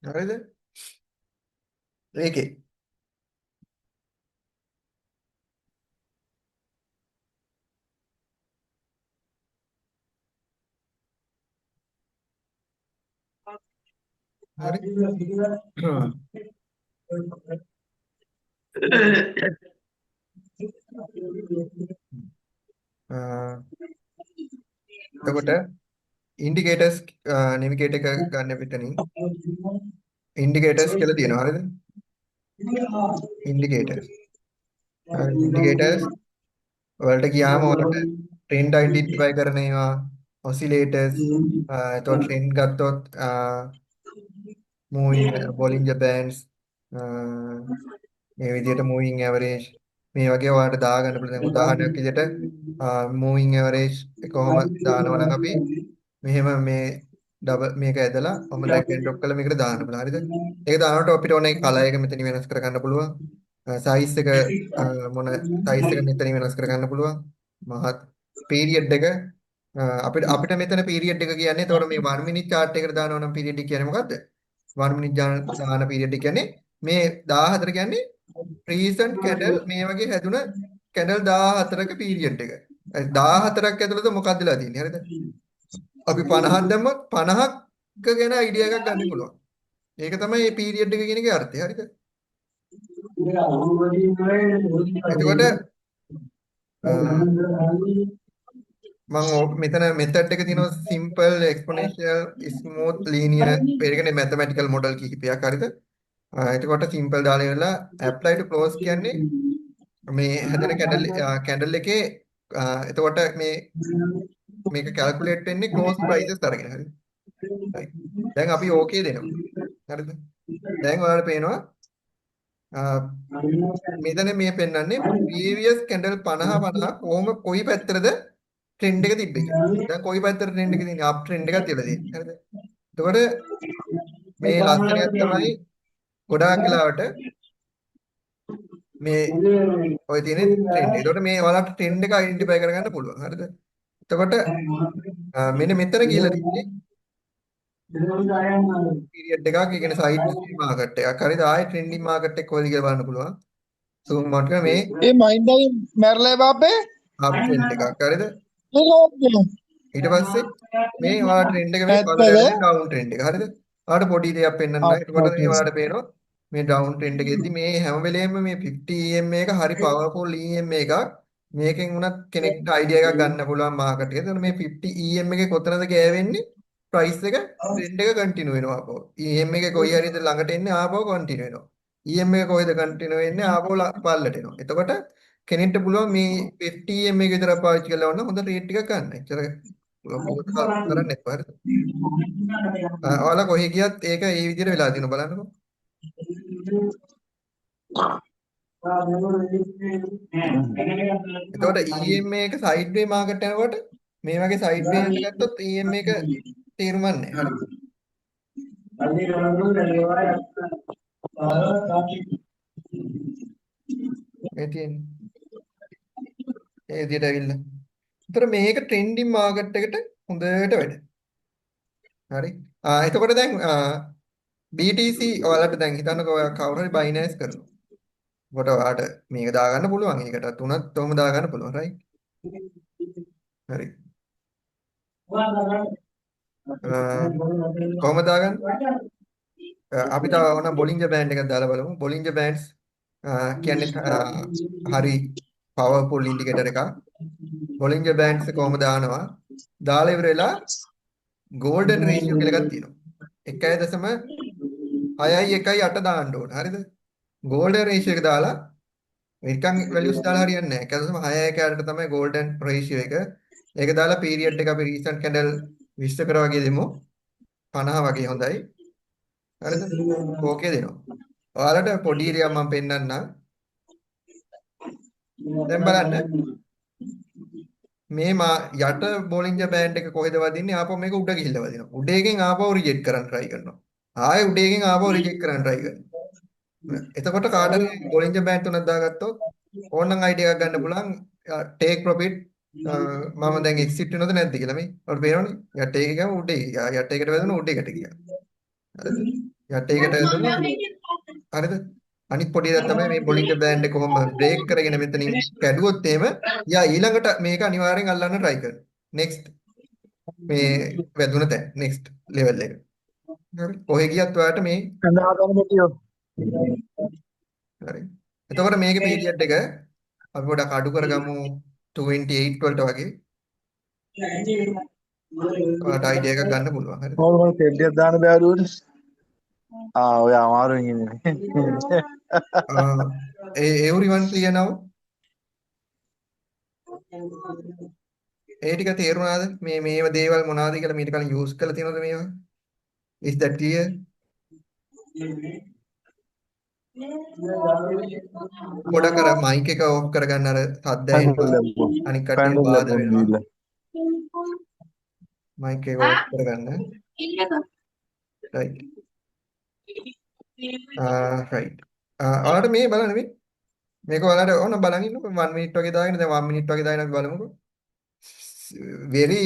හරිද? ඒකේ. හරි. එතකොට ඉන්ඩිකේටර්ස් නෙවිගේට් එක ගන්න පිටනින් ඉන්ඩිකේටර්ස් කියලා තියෙනවා, හරිද? ඉන්ඩිකේටර්ස්. හරි, ඉන්ඩිකේටර්ස් වලට ගියාම ඔයාලට ට්‍රෙන්ඩ් අයිඩෙන්ටිෆයි කරන ඒවා, ඔසිලේටර්ස්, එතකොට ට්‍රෙන්ඩ් ගත්තොත් මූවිං බොලින්ජර් බෑන්ඩ්ස්, මේ විදිහට මූවිං ඇවරේජ් මේ වගේ ඔයාලට දාගන්න පුළුවන්. දැන් උදාහරණයක් විදිහට මූවිං ඇවරේජ් එක කොහොම දානවා නම් අපි මෙහෙම මේ ඩබල් මේක ඇදලා ඔහම ඩ්‍රැග් ඇන්ඩ් ඩ්‍රොප් කරලා මේකට දාන්න පුළුවන්. හරිද? ඒක දානකොට අපිට ඕනේ කලර් එක මෙතනින් වෙනස් කරගන්න පුළුවන්. සයිස් එක මොන සයිස් එක මෙතනින් වෙනස් කරගන්න පුළුවන්. මහත් පීරියඩ් එක අපිට අපිට මෙතන පීරියඩ් එක කියන්නේ, එතකොට මේ 1 මිනිත් චාට් එකට දානවා නම් පීරියඩ් එක කියන්නේ මොකද්ද? 1 මිනිත් දාන පීරියඩ් එක කියන්නේ මේ 14 කියන්නේ රීසන්ට් කැන්ඩල් මේ වගේ හැදුන කැන්ඩල් 14ක පීරියඩ් එක. 14ක් ඇතුළත මොකද්ද වෙලා තියෙන්නේ? හරිද? අපි 50ක් දැම්මොත් 50ක ගැන අයිඩියා එකක් ගන්න පුළුවන්. ඒක තමයි මේ පීරියඩ් එක කියන එකේ අර්ථය. හරිද? එතකොට මම මෙතන මෙතඩ් එක තියෙනවා සිම්පල්, එක්ස්පොනෙන්ෂියල්, ස්මූත්, ලීනියර්, ඒ කියන්නේ මැතමැටිකල් මොඩල් කිහිපයක්. හරිද? එතකොට සිම්පල් දාලා ඉවරලා ඇප්ලයි ටු ක්ලෝස් කියන්නේ මේ හැදෙන කැන්ඩල් කැන්ඩල් එකේ, එතකොට මේ මේක කැල්කියුලේට් වෙන්නේ ක්ලෝස් ප්‍රයිසස් අරගෙන. හරිද? රයිට්. දැන් අපි ඕකේ දෙනවා. හරිද? දැන් ඔයාලට පේනවා මෙතන මේ පෙන්වන්නේ ප්‍රීවියස් කැන්ඩල් 50 50 කොහොම කොයි පැත්තටද ට්‍රෙන්ඩ් එක තිබ්බේ කියලා. දැන් කොයි පැත්තට ට්‍රෙන්ඩ් එක තියෙන්නේ? අප් ට්‍රෙන්ඩ් එකක් තියලා තියෙන්නේ. හරිද? එතකොට මේ ලක්ෂණයක් තමයි ගොඩාක් වෙලාවට මේ ඔය තියෙන ට්‍රෙන්ඩ්. එතකොට මේ ඔයාලට ට්‍රෙන්ඩ් එක අයිඩෙන්ටිෆයි කරගන්න පුළුවන්. හරිද? එතකොට මෙන්න මෙතන කියලා තියෙන්නේ පීරියඩ් එකක්, ඒ කියන්නේ සයිඩ් මාකට් එකක්. හරිද? ආයේ ට්‍රෙන්ඩින් මාකට් එක කොහෙද කියලා බලන්න පුළුවන්. සූම් අවුට් කරලා මේ ඒ මයින්ඩ් එකේ මැරලා බාපේ අප් ට්‍රෙන්ඩ් එකක්. හරිද? ඊට පස්සේ මේ ඔයාලා ට්‍රෙන්ඩ් එක මේ ඇත්තද? පල්ලෙහාට ඩවුන් ට්‍රෙන්ඩ් එක. හරිද? ඔයාලට පොඩි දෙයක් පෙන්වන්න. එතකොට මේ ඔයාලට පේනවා මේ ඩවුන් ට්‍රෙන්ඩ් එකෙද්දි මේ හැම වෙලේම මේ 50 EMA එක හරි පවර්ෆුල් EMA එකක්. මේකෙන් වුණත් කෙනෙක්ට අයිඩියා එකක් ගන්න පුළුවන් මාකට් එකේ. එතකොට මේ 50 EMA එකේ කොතනද ගෑවෙන්නේ? ප්‍රයිස් එක ට්‍රෙන්ඩ් එක කන්ටිනියු වෙනවා ආපහු. EMA එක කොයි හරියද ළඟට එන්නේ ආපහු කන්ටිනියු වෙනවා. EMA එක කොහෙද කන්ටිනියු වෙන්නේ ආපහු පල්ලට එනවා. එතකොට කෙනෙක්ට පුළුවන් මේ 50 EMA එක විතරක් පාවිච්චි කරලා වුණා හොඳ රේට් ටිකක් ගන්න. එච්චර ලොකුවට කරන්න එපා. හරිද? ඔයාලා කොහේ ගියත් ඒක ඒ විදිහට වෙලා තියෙනවා බලන්නකෝ. එතකොට EMA එක සයිඩ් වේ මාකට් යනකොට මේ වගේ සයිඩ් වේ යන්න ගත්තොත් EMA එක තේරුමක් නැහැ. හරිද? මේ තියෙන්නේ. ඒ විදිහට ඇවිල්ලා. ඒතර මේක ට්‍රෙන්ඩින් මාකට් එකට හොඳට වැඩ. හරි. එතකොට දැන් BTC ඔයාලට දැන් හිතන්නකෝ ඔයා කවුරු හරි බයිනෑන්ස් කරනවා. එතකොට ඔයාලට මේක දාගන්න පුළුවන්. ඒකට තුනත් ඔහොම දාගන්න පුළුවන්. රයිට්. හරි. කොහොම දාගන්නේ? අපි තව ඕන බොලින්ජර් බෑන්ඩ් එකක් දාලා බලමු. බොලින්ජර් බෑන්ඩ්ස් කියන්නේ හරි පවර්ෆුල් ඉන්ඩිකේටර් එකක්. බොලින්ජර් බෑන්ඩ්ස් කොහොම දානවා? දාලා ඉවර වෙලා ගෝල්ඩන් රේෂියෝ කියලා එකක් තියෙනවා. 1.6යි 1.8 දාන්න ඕන. හරිද? ගෝල්ඩන් රේෂියෝ එක දාලා නිකන් වැලියුස් දාලා හරියන්නේ නැහැ. 1.6 1.8 තමයි ගෝල්ඩන් රේෂියෝ එක. ඒක දාලා පීරියඩ් එක අපි රීසන්ට් කැන්ඩල් 20 කර වගේ දෙමු. 50 වගේ හොඳයි. හරිද? ඕකේ දෙනවා. ඔයාලට පොඩි දෙයක් මම පෙන්නන්නම්. දැන් බලන්න මේ මා යට බොලින්ජර් බෑන්ඩ් එක කොහෙද වදින්නේ? ආපහු මේක උඩ ගිහිල්ලා වදිනවා. උඩ එකෙන් ආපහු රිජෙක්ට් කරන්න try කරනවා. ආයෙ උඩ එකෙන් ආපහු රිජෙක්ට් කරන්න try කරනවා. එතකොට කාට හරි බොලින්ජර් බෑන්ඩ් තුනක් දාගත්තොත් ඕනනම් අයිඩියා එකක් ගන්න පුළුවන්. ටේක් ප්‍රොෆිට් මම දැන් එක්සිට් වෙනවද නැද්ද කියලා මේ ඔයාලට පේනවනේ. යට එක ගියාම උඩ එක ගියා. යට එකට වැදුණා උඩ එකට ගියා. හරිද? යට එකට ඇදුණා. හරිද? අනිත් පොඩි දේ තමයි මේ බොලින්ජර් බෑන්ඩ් එක කොහොම බ්‍රේක් කරගෙන මෙතනින් කැඩුවොත් එහෙම යා ඊළඟට මේක අනිවාර්යෙන් අල්ලන්න try කරනවා. නෙක්ස්ට් මේ වැදුන තැන නෙක්ස්ට් ලෙවල් එක. හරි. කොහෙ ගියත් ඔයාලට මේ හරි. එතකොට මේකේ පීරියඩ් එක අපි පොඩක් අඩු කරගමු 28 වලට වගේ. ඔයාලට අයිඩියා එකක් ගන්න පුළුවන්. හරිද? ඔව් මම තෙල් දාන්න බෑරුවනේ. ආ ඔය අමාරුවෙන් ඉන්නේ. Everyone clear now? ඒ ටික තේරුණාද? මේ මේව දේවල් මොනවාද කියලා මීට කලින් යූස් කරලා තියෙනවද මේවා? Is that clear? පොඩක් අර මයික් එක ඔෆ් කරගන්න අර සද්ද ඇහෙනවා. අනික් කට්ටියට බාධා වෙනවා. මයික් එක ඔෆ් කරගන්න. Right. Right. ඔයාලට මේ බලන්න මේ මේක ඔයාලට ඕන බලන් ඉන්නකො 1 minute වගේ දාගෙන දැන් 1 minute වගේ දාගෙන අපි බලමුකෝ. Very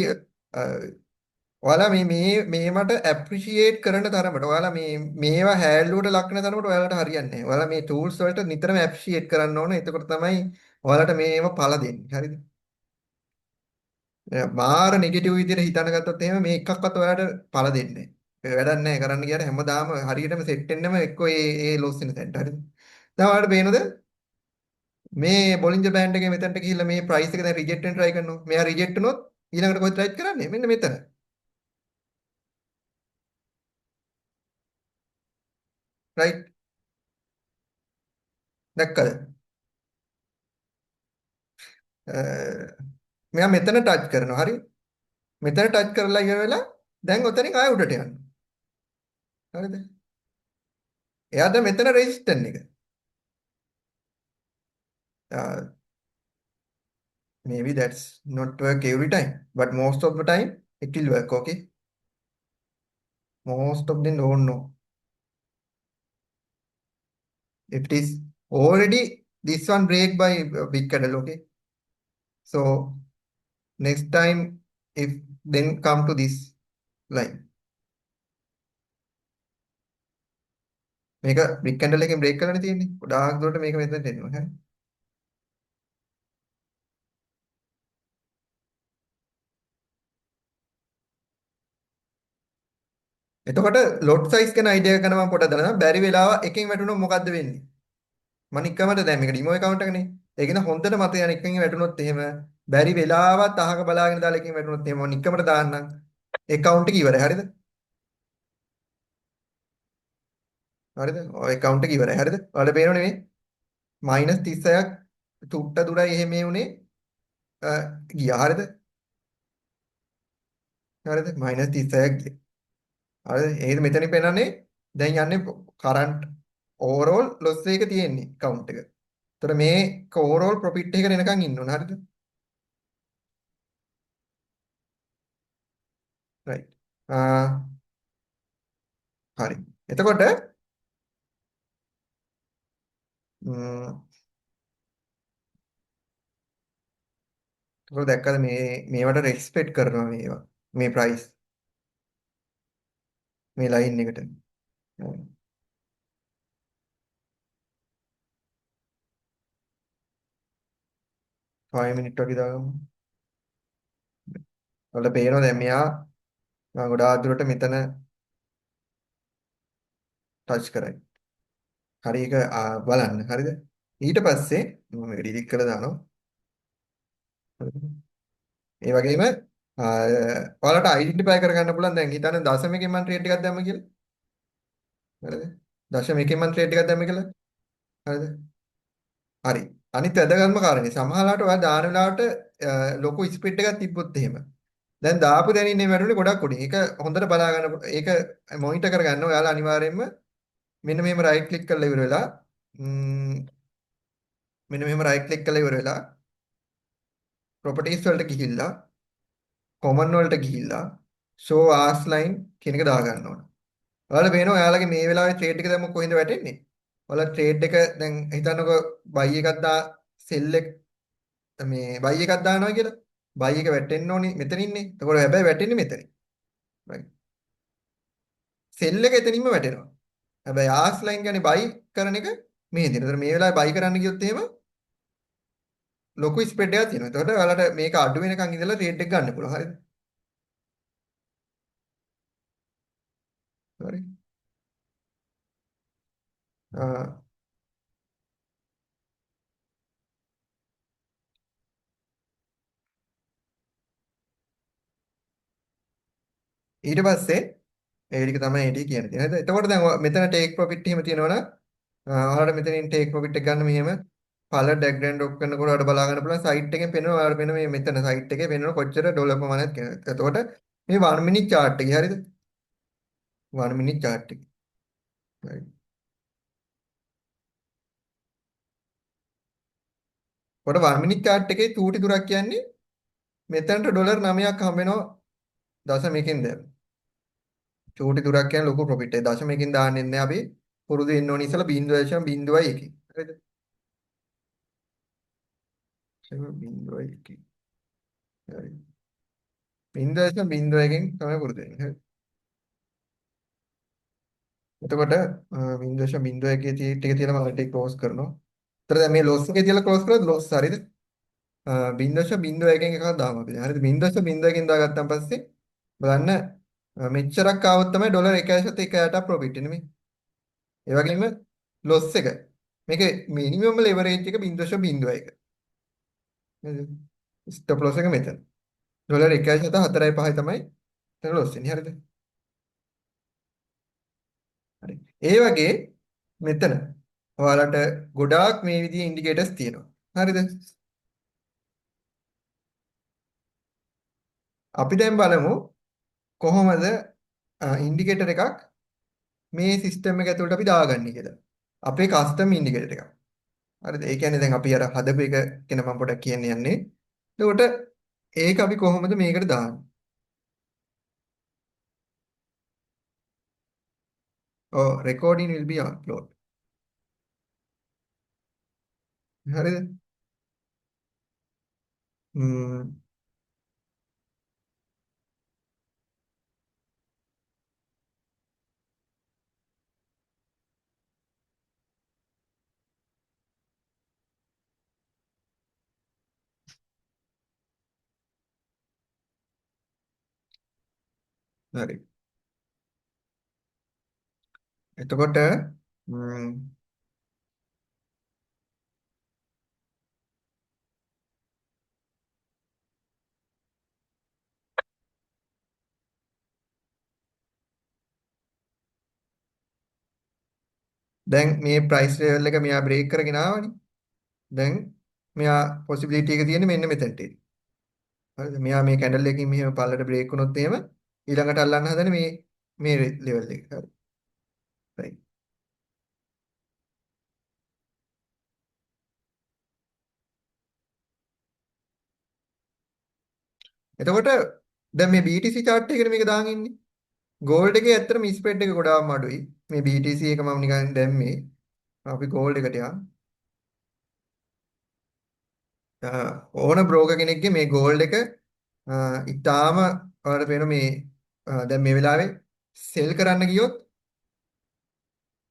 ඔයාලා මේ මේ මේවට ඇප්‍රීෂিয়েට් කරන තරමට ඔයාලා මේ මේවා හැල්ලුවට ලක් වෙන තරමට ඔයාලට හරියන්නේ නැහැ. ඔයාලා මේ ටූල්ස් වලට නිතරම ඇප්‍රීෂিয়েට් කරන්න ඕන. එතකොට තමයි ඔයාලට මේවා පළ දෙන්නේ. හරිද? මාර නෙගටිව් විදියට හිතන ගත්තොත් එහෙම මේ එකක්වත් ඔයාලට පළ දෙන්නේ නැහැ. වැඩක් නැහැ කරන්න ගියාට හැමදාම හරියටම සෙට් වෙන්නම එක්කෝ ඒ ඒ ලොස් වෙන තැනට. හරිද? දැන් ඔයාලට පේනවද? මේ බොලින්ජර් බෑන්ඩ් එකේ මෙතනට ගිහිල්ලා මේ ප්‍රයිස් එක දැන් රිජෙක්ට් වෙන්න try කරනවා. මෙයා රිජෙක්ට් වුණොත් ඊළඟට කොහෙද try කරන්නේ? මෙන්න මෙතන. රයිට්. දැක්කද? මෙයා මෙතන ටච් කරනවා. හරි? මෙතන ටච් කරලා ඉවර වෙලා දැන් ඔතනින් ආයෙ උඩට යනවා. හරිද? එයා දැන් මෙතන රෙසිස්ටන්ස් එක. Maybe that's not work every time, but most of the time it will work, okay? Most of them don't know. If it is already this one break by big candle, okay? So next time if then come to this line. මේක big candle එකෙන් break කරලානේ තියෙන්නේ. ගොඩාක් දුරට මේක මෙතනට එනවා. හරි. එතකොට ලොට් සයිස් ගැන අයිඩියා එක ගන්න මම පොඩ්ඩක් දානවා. බැරි වෙලාව එකෙන් වැටුණොත් මොකද්ද වෙන්නේ? මම නිකමට දැන් මේක ඩිමෝ ඇකවුන්ට් එකනේ. ඒක න හොඳට මතක යන එකෙන් වැටුණොත් එහෙම බැරි වෙලාවත් අහක බලාගෙන දාලා එකෙන් වැටුණොත් එහෙම මම නිකමට දාන්නම්. ඇකවුන්ට් එක ඉවරයි. හරිද? හරිද? ඔය ඇකවුන්ට් එක ඉවරයි. හරිද? ඔයාලට පේනවනේ මේ -36ක් තුට්ට දුරයි එහෙම මේ උනේ ගියා. හරිද? හරිද? -36ක් ගියා. හරිද? එහෙනම් මෙතනින් පෙන්නන්නේ දැන් යන්නේ කරන්ට් ඕවරෝල් ලොස් එක තියෙන්නේ ඇකවුන්ට් එක. ඒතර මේක ඕවරෝල් ප්‍රොෆිට් එකකට එනකන් ඉන්න ඕන. හරිද? රයිට්. හරි. එතකොට එතකොට දැක්කද මේ මේවට රෙස්පෙක්ට් කරනවා මේවා. මේ ප්‍රයිස් මේ ලයින් එකට. 5 මිනිට් වගේ දාගමු. ඔයාලට පේනවා දැන් මෙයා ගොඩාක් දුරට මෙතන ටච් කරයි. හරි ඒක බලන්න. හරිද? ඊට පස්සේ මම මේක ඩිලීට් කරලා දානවා. ඒ වගේම ඔයාලට අයිඩෙන්ටිෆයි කරගන්න පුළුවන් දැන් හිතන්න දශමකෙන් මම ට්‍රේඩ් එකක් දැම්ම කියලා. හරිද? දශමකෙන් මම ට්‍රේඩ් එකක් දැම්ම කියලා. හරිද? හරි. අනිත් වැදගත්ම කාරණේ සමහරවිට ඔයා දාන වෙලාවට ලොකු ස්පීඩ් එකක් තිබ්බොත් එහෙම. දැන් දාපු දැනින් නේ වැටුනේ ගොඩක් උඩින්. ඒක හොඳට බලා ගන්න ඒක මොනිටර් කරගන්න ඔයාලා අනිවාර්යයෙන්ම මෙන්න මෙහෙම රයිට් ක්ලික් කරලා ඉවර වෙලා මෙන්න මෙහෙම රයිට් ක්ලික් කරලා ඉවර වෙලා ප්‍රොපර්ටිස් වලට ගිහිල්ලා කොමන් වලට ගිහිල්ලා show ask line කියන එක දාගන්න ඕන. ඔයාලා පේනවා ඔයාලගේ මේ වෙලාවේ ට්‍රේඩ් එක දැම්මොත් කොහෙන්ද වැටෙන්නේ? ඔයාලා ට්‍රේඩ් එක දැන් හිතන්නකෝ බයි එකක් දා සෙල් එක මේ බයි එකක් දානවා කියලා. බයි එක වැටෙන්න ඕනි මෙතනින්නේ. එතකොට හැබැයි වැටෙන්නේ මෙතනින්. රයිට්. සෙල් එක එතනින්ම වැටෙනවා. හැබැයි ආස් ලයින් කියන්නේ බයි කරන එක මෙහෙ තියෙනවා. ඒතර මේ වෙලාවේ බයි කරන්න ගියොත් එහෙම ලොකු ස්ප්‍රෙඩ් එකක් තියෙනවා. එතකොට ඔයාලට මේක අඩු වෙනකන් ඉඳලා ට්‍රේඩ් එක ගන්න පුළුවන්. හරිද? හරි. ඊට පස්සේ ඒ ටික තමයි ඒ ටික කියන්න තියෙන්නේ. හරිද? එතකොට දැන් මෙතන ටේක් ප්‍රොෆිට් එහෙම තියෙනවනම් ඔයාලට මෙතනින් ටේක් ප්‍රොෆිට් එක ගන්න මෙහෙම පළ ඩැග් ඇන්ඩ් ඩ්‍රොප් කරනකොට ඔයාලට බලා ගන්න පුළුවන් සයිට් එකෙන් පෙනෙනවා. ඔයාලට පෙනෙන මේ මෙතන සයිට් එකේ පෙනෙන කොච්චර ඩොලර් ප්‍රමාණයක් කියලා. එතකොට මේ 1 මිනිට් චාට් එකේ හරිද? 1 මිනිට් චාට් එකේ. හරි. කොට 1 මිනිට් චාට් එකේ චූටි දුරක් කියන්නේ මෙතනට ඩොලර් 9ක් හම්බ වෙනවා දශමයකින් දැන්. චූටි දුරක් කියන්නේ ලොකු ප්‍රොෆිට් එක. දශමයකින් දාන්නේ නැහැ අපි. පුරුදු වෙන්න ඕන ඉස්සලා 0.01. හරිද? 0.01. හරි. 0.01න් තමයි පුරුදු වෙන්නේ. හරි. එතකොට 0.01 ටික තියලා මම ටික ක්ලෝස් කරනවා. ඒතර දැන් මේ ලොස් එකේ තියලා ක්ලෝස් කරොත් ලොස් හරිද? 0.01න් එකක් දාමු අපි. හරිද? 0.01න් දාගත්තාන් පස්සේ බලන්න මෙච්චරක් ආවොත් තමයි ඩොලර් 1.18ක් ප්‍රොෆිට් එන්නේ මේ. ඒ වගේම ලොස් එක. මේක මිනිමම් ලෙවරේජ් එක 0.01. නේද? ස්ටොප් ලොස් එක මෙතන. ඩොලර් 1.45 තමයි එතන ලොස් වෙන්නේ. හරිද? හරි. ඒ වගේ මෙතන ඔයාලට ගොඩාක් මේ විදිහේ ඉන්ඩිකේටර්ස් තියෙනවා. හරිද? අපි දැන් බලමු කොහොමද ඉන්ඩිකේටර් එකක් මේ සිස්ටම් එක ඇතුළට අපි දාගන්නේ කියලා. අපේ කස්ටම් ඉන්ඩිකේටර් එකක්. හරිද? ඒ කියන්නේ දැන් අපි අර හදපු එක ගැන මම පොඩක් කියන්න යන්නේ. එතකොට ඒක අපි කොහොමද මේකට දාන්නේ? ඔව්, recording will be upload. හරිද? හරි. එතකොට දැන් මේ ප්‍රයිස් ලෙවල් එක මෙයා බ්‍රේක් කරගෙන ආවනේ. දැන් මෙයා පොසිබිලිටි එක තියෙන්නේ මෙන්න මෙතනට එන්න. හරිද? මෙයා මේ කැන්ඩල් එකකින් මෙහෙම පල්ලට බ්‍රේක් වුණොත් එහෙම ඊළඟට අල්ලන්න හදන්නේ මේ මේ ලෙවල් එක. හරි. රයිට්. එතකොට දැන් මේ BTC chart එකේනේ මේක දාන් ඉන්නේ. ගෝල්ඩ් එකේ ඇත්තටම ස්ප්‍රෙඩ් එක ගොඩාක්ම අඩුයි. මේ BTC එක මම නිකන් දැම්මේ. අපි ගෝල්ඩ් එකට යන්. ඕන බ්‍රෝකර් කෙනෙක්ගේ මේ ගෝල්ඩ් එක ඉතාම ඔයාලට පේන මේ දැන් මේ වෙලාවේ සෙල් කරන්න ගියොත්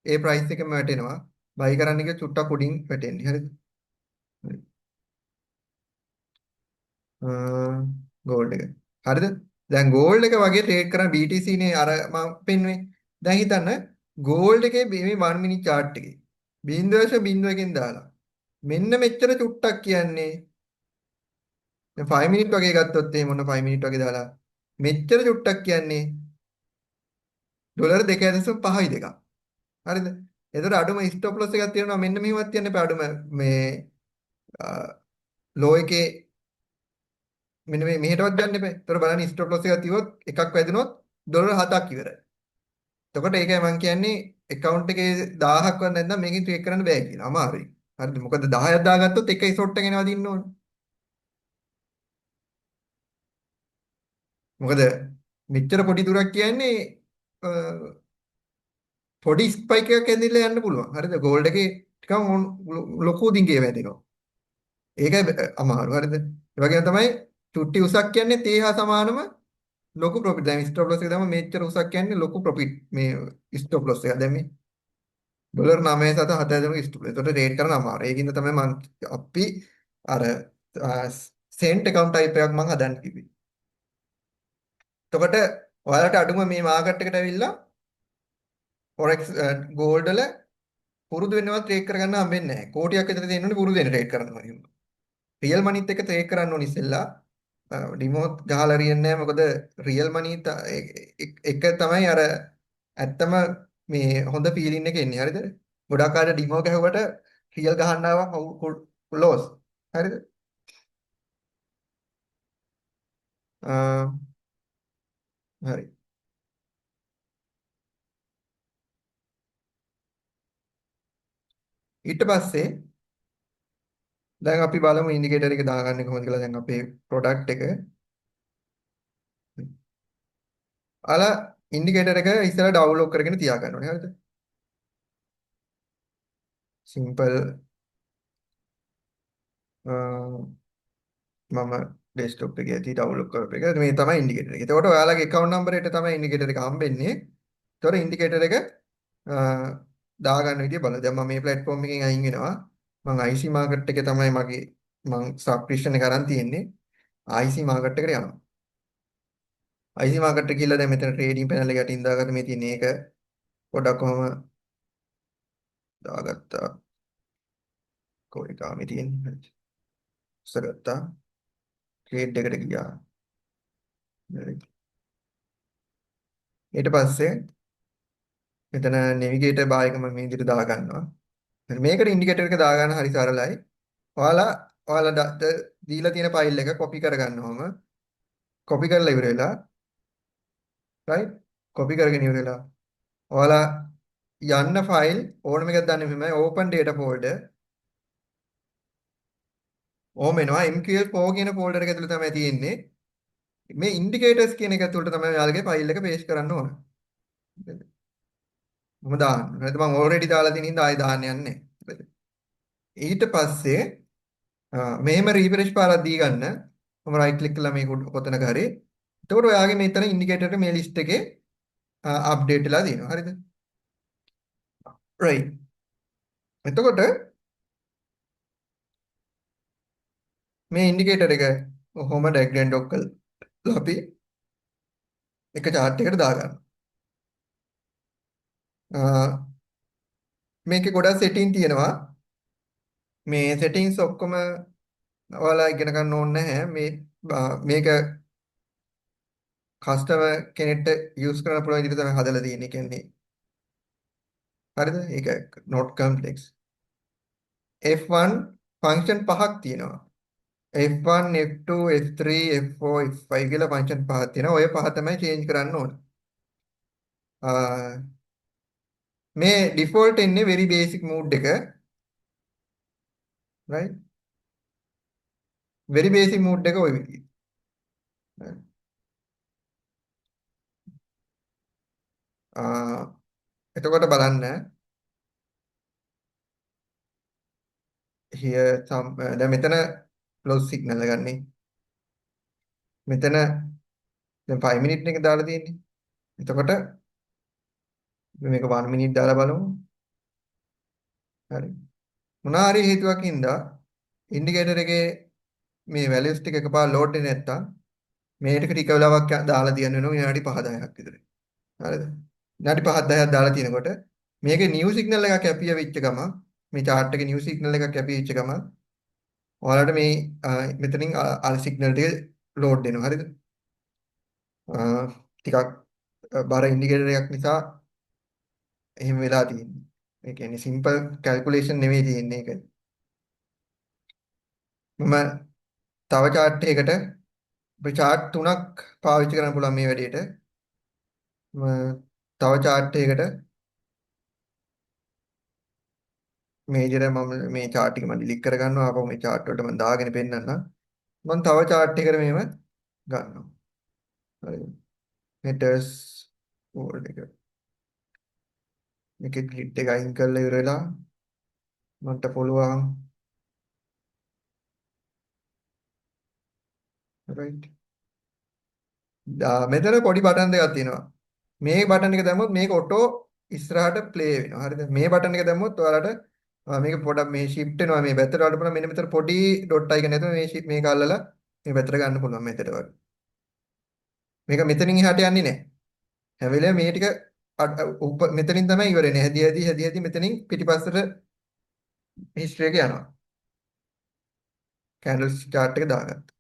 ඒ ප්‍රයිස් එකම වැටෙනවා. බයි කරන්න ගියොත් චුට්ටක් උඩින් වැටෙන්නේ. හරිද? හරි. ගෝල්ඩ් එක. හරිද? දැන් ගෝල්ඩ් එක වගේ ට්‍රේඩ් කරන BTC නේ අර මම පෙන්නුවේ. දැන් හිතන්න ගෝල්ඩ් එකේ මේ 1 මිනිට් චාට් එකේ 0.01 දාලා මෙන්න මෙච්චර චුට්ටක් කියන්නේ දැන් 5 මිනිට් වගේ ගත්තොත් එහෙම ඔන්න 5 මිනිට් වගේ දාලා මෙච්චර චුට්ටක් කියන්නේ ඩොලර් 2.52 දෙකක්. හරිද? එතකොට අඩුම ස්ටොප් ලොස් එකක් තියෙනවා මෙන්න මෙහෙමත් තියන්න එපා අඩුම මේ ලෝ එකේ මෙන්න මේ මෙහෙටවත් ගන්න එපා. එතකොට බලන්න ස්ටොප් ලොස් එකක් තියුවොත් එකක් වැදුනොත් ඩොලර් 7ක් ඉවරයි. එතකොට ඒකයි මං කියන්නේ ඇකවුන්ට් එකේ 1000ක් වත් නැත්නම් මේකෙන් ට්‍රේඩ් කරන්න බෑ කියලා. අමාරුයි. හරිද? මොකද 10ක් දාගත්තොත් එක ෂොට් එක එනවා දින්න ඕන. මොකද මෙච්චර පොඩි දුරක් කියන්නේ පොඩි ස්පයික් එකක් ඇඳිලා යන්න පුළුවන්. හරිද? ගෝල්ඩ් එකේ ටිකක් ලොකු දිගේ වැදෙනවා. ඒකයි අමාරු. හරිද? ඒ වගේම තමයි චුට්ටි උසක් කියන්නේ තේ හා සමානම ලොකු ප්‍රොෆිට්. දැන් ස්ටොප් ලොස් එක දැම්ම මෙච්චර උසක් කියන්නේ ලොකු ප්‍රොෆිට් මේ ස්ටොප් ලොස් එක. දැන් මේ ඩොලර් 9 7 7 ඉෂ්ට. එතකොට ට්‍රේඩ් කරන්න අමාරුයි. ඒකින්ද තමයි මං අපි අර සෙන්ට් ඇකවුන්ට් ටයිප් එකක් මං හදන්න කිව්වේ. එතකොට ඔයාලට අඩුම මේ මාකට් එකට ඇවිල්ලා ෆොරෙක්ස් ගෝල්ඩ් වල පුරුදු වෙනවත් ට්‍රේඩ් කරගන්න හම්බෙන්නේ නැහැ. කෝටියක් විතර තියෙන්න ඕනේ පුරුදු වෙන්න ට්‍රේඩ් කරන්න ඕනේ. රියල් මනිත් එක්ක ට්‍රේඩ් කරන්න ඕනේ ඉස්සෙල්ලා. ඩිමෝ ගහලා හරියන්නේ නැහැ. මොකද රියල් මනි එක තමයි අර ඇත්තම මේ හොඳ ෆීලිං එක එන්නේ. හරිද? ගොඩක් අය ඩිමෝ ගැහුවට රියල් ගහන්න ආවම ලොස්. හරිද? හරි. ඊට පස්සේ දැන් අපි බලමු ඉන්ඩිකේටර් එක දාගන්නේ කොහොමද කියලා. දැන් අපේ ප්‍රොඩක්ට් එක අල ඉන්ඩිකේටර් එක ඉස්සෙල්ලා ඩවුන්ලෝඩ් කරගෙන තියාගන්න ඕනේ. හරිද? සිම්පල් මම ඩෙස්ක්ටොප් එකේ ඇති ඩවුන්ලෝඩ් කරපු එක. මේ තමයි ඉන්ඩිකේටර් එක. එතකොට ඔයාලගේ ඇකවුන්ට් නම්බර් එකට තමයි ඉන්ඩිකේටර් එක හම්බෙන්නේ. එතකොට ඉන්ඩිකේටර් එක දාගන්න විදිය බලන්න. දැන් මම මේ ප්ලැට්ෆෝම් එකෙන් අයින් වෙනවා. මං IC market එකේ තමයි මගේ මං සබ්ස්ක්‍රිප්ෂන් එක අරන් තියෙන්නේ. IC market එකට යනවා. IC market එක ගිහලා දැන් මෙතන ට්‍රේඩින් පැනල් එක යටින් දාගත්ත මේ තියෙන එක පොඩක් කොහම දාගත්තා. කොයි කාමේ තියෙන්නේ. හරි. උස්සගත්තා. ට්‍රේඩ් එකට ගියා. හරි. ඊට පස්සේ මෙතන නෙවිගේටර් බාර් එක මම මේ විදිහට දාගන්නවා. හරි, මේකට ඉන්ඩිකේටර් එක දාගන්න හරි සරලයි. ඔයාලා ඔයාලා දීලා තියෙන ෆයිල් එක කොපි කරගන්න ඕම. කොපි කරලා ඉවර වෙලා රයිට් කොපි කරගෙන ඉවර වෙලා ඔයාලා යන්න ෆයිල් ඕනම එකක් දාන්න මෙහෙමයි open data folder ඕම එනවා MQL4 කියන ෆෝල්ඩර් එක ඇතුලේ තමයි තියෙන්නේ. මේ ඉන්ඩිකේටර්ස් කියන එක ඇතුළට තමයි ඔයාලගේ ෆයිල් එක පේස්ට් කරන්න ඕන. මම දාන්න. හරිද? මම ඔල්රෙඩි දාලා තියෙන හින්දා ආයෙ දාන්න යන්නේ නැහැ. ඊට පස්සේ මෙහෙම රීෆ්‍රෙෂ් පාරක් දී ගන්න. මම රයිට් ක්ලික් කළා මේ කොතනක හරි. එතකොට ඔයාගේ මෙතන ඉන්ඩිකේටර් එක මේ ලිස්ට් එකේ අප්ඩේට් වෙලා තියෙනවා. හරිද? රයිට්. එතකොට මේ ඉන්ඩිකේටර් එක කොහොම ඩ්‍රැග් ඇන්ඩ් ඩ්‍රොප් කරලා අපි එක චාට් එකකට දාගන්නවා. මේකේ ගොඩක් සෙටින් තියෙනවා. මේ සෙටින්ස් ඔක්කොම ඔයාලා ඉගෙන ගන්න ඕනේ නැහැ. මේ මේක කස්ටමර් කෙනෙක්ට යූස් කරන්න පුළුවන් විදිහට තමයි හදලා තියෙන්නේ. කියන්නේ හරිද? ඒක not complex. F1 function පහක් තියෙනවා. F1, F2, F3, F4, F5 කියලා ෆන්ක්ෂන් පහක් තියෙනවා. ඔය පහ තමයි චේන්ජ් කරන්න ඕන. මේ ඩිෆෝල්ට් එන්නේ very basic mode එක. Right? Very basic mode එක ඔය විදිහට. එතකොට බලන්න here some දැන් මෙතන close signal එක ගන්නේ. මෙතන දැන් 5 minute එක දාලා තියෙන්නේ. එතකොට මේක 1 minute දාලා බලමු. හරි. මොනවා හරි හේතුවක් හින්දා ඉන්ඩිකේටර් එකේ මේ වැලියුස් ටික එකපාර ලෝඩ් වෙන්නේ නැත්තම් මේ ටික ටික වෙලාවක් දාලා තියන්න වෙනවා විනාඩි 5 10ක් විතර. හරිද? විනාඩි 5 10ක් දාලා තියෙනකොට මේකේ නිව් සිග්නල් එකක් ඇපියර් වෙච්ච ගමන් මේ චාට් එකේ නිව් සිග්නල් එකක් ඇපියර් වෙච්ච ගමන් ඔයාලට මේ මෙතනින් අර සිග්නල් ටික ලෝඩ් වෙනවා. හරිද? ටිකක් බර ඉන්ඩිකේටර් එකක් නිසා එහෙම වෙලා තියෙන්නේ. ඒ කියන්නේ සිම්පල් කැල්කියුලේෂන් නෙවෙයි තියෙන්නේ ඒක. මම තව චාට් එකකට අපි චාට් තුනක් පාවිච්චි කරන්න පුළුවන් මේ වැඩේට. මම තව චාට් එකකට මේ විදිහට මම මේ චාට් එක මම ඩිලීට් කරගන්නවා. ආපහු මේ චාට් වලට මම දාගෙන පෙන්නන්නම්. මම තව චාට් එකකට මෙහෙම ගන්නවා. හරිද? මෙටස් ෆෝල්ඩ් එක. මේකේ ග්‍රිඩ් එක අයින් කරලා ඉවර වෙලා මන්ට පුළුවන් රයිට්. මෙතන පොඩි බටන් දෙකක් තියෙනවා. මේ බටන් එක දැම්මොත් මේක ඔටෝ ඉස්සරහට ප්ලේ වෙනවා. හරිද? මේ බටන් එක දැම්මොත් ඔයාලට මේක පොඩක් මේ ෂිෆ්ට් වෙනවා මේ පැත්තට. ඔයාලට පුළුවන් මෙන්න මෙතන පොඩි ඩොට් අයිකන් එක මේ මේක අල්ලලා මේ පැත්තට ගන්න පුළුවන් මෙතනට වගේ. මේක මෙතනින් එහාට යන්නේ නැහැ. හැම වෙලේම මේ ටික මෙතනින් තමයි ඉවර වෙන්නේ. හැදි හැදි හැදි හැදි මෙතනින් පිටිපස්සට හිස්ටරි එක යනවා. කැන්ඩල් චාට් එක දාගත්තා.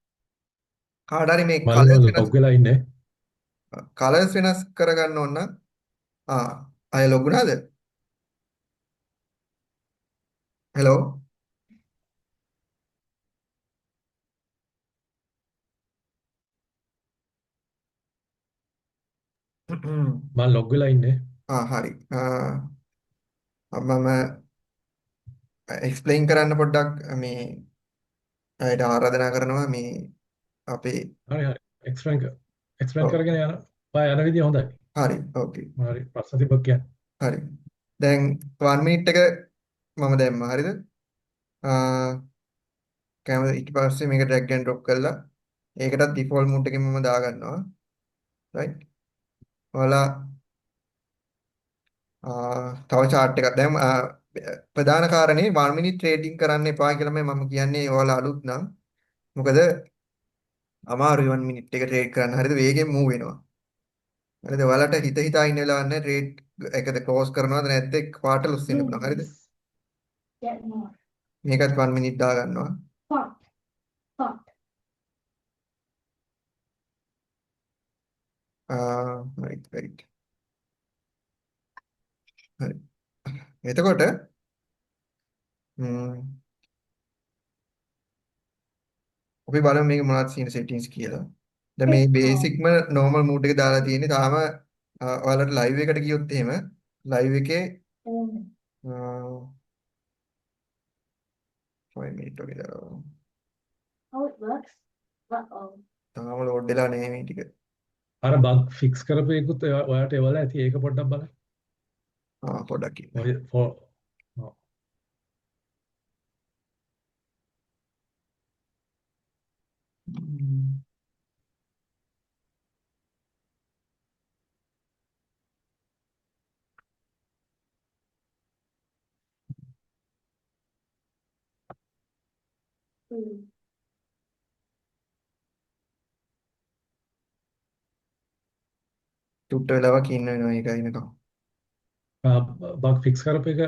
කාට හරි මේ මල්ලි කලර්ස් මම වෙනස් ලොග් වෙලා ඉන්නේ. කලර්ස් වෙනස් කරගන්න ඕන නම් ආ අය ලොග් වුණාද? හෙලෝ. මම ලොග් වෙලා ඉන්නේ. ආ හරි. මම එක්ස්ප්ලেইন කරන්න පොඩ්ඩක් මේ අයට ආරාධනා කරනවා මේ අපේ. හරි හරි. එක්ස්ප්ලেইন කර. එක්ස්ප්ලেইন ඔව්. කරගෙන යන ඔයා යන විදිය හොඳයි. හරි, ඕකේ. හරි ප්‍රශ්න තිබ්බොත් කියන්න. හරි. දැන් 1 මිනිට් එක මම දැම්මා. හරිද? කැමරා ඊට පස්සේ මේක ඩ්‍රැග් ඇන්ඩ් ඩ්‍රොප් කරලා ඒකටත් ඩිෆෝල්ට් මෝඩ් එකෙන් මම දාගන්නවා. රයිට්. ඔයාලා තව චාට් එකක් දැන් ප්‍රධාන කාරණේ 1 මිනිට් ට්‍රේඩින් කරන්න එපා කියලා මම කියන්නේ ඔයාලා අලුත් නම්. මොකද අමාරුයි 1 මිනිට් එක ට්‍රේඩ් කරන්න. හරිද? වේගෙන් මූව් වෙනවා. හරිද? ඔයාලට හිත හිතා ඉන්න වෙලාවක් නැහැ ට්‍රේඩ් එකද ක්ලෝස් කරනවද නැද්ද එක් පාට ලොස් වෙන්න පුළුවන්. හරිද? Get more. මේකත් 1 minute දාගන්නවා. Hot. Hot. Right right. හරි. එතකොට අපි බලමු මේක මොනවද තියෙන සෙටින්ග්ස් කියලා. දැන් මේ බේසික්ම නෝමල් මෝඩ් එක දාලා තියෙන්නේ. තාම ඔයාලට ලයිව් එකට ගියොත් එහෙම ලයිව් එකේ 5 minute වගේ දාලා. How it works? Uh-oh. තාම ලෝඩ් වෙලා නෑ මේ ටික. අර බග් ෆික්ස් කරපු එකකුත් ඔයාට එවලා ඇති ඒක පොඩ්ඩක් බලන්න. ආ පොඩ්ඩක් ඉන්න. ඔය ෆෝ ඔව්. චුට්ට වෙලාවක් ඉන්න වෙනවා ඒක එනකම්. බග් ෆික්ස් කරපු එක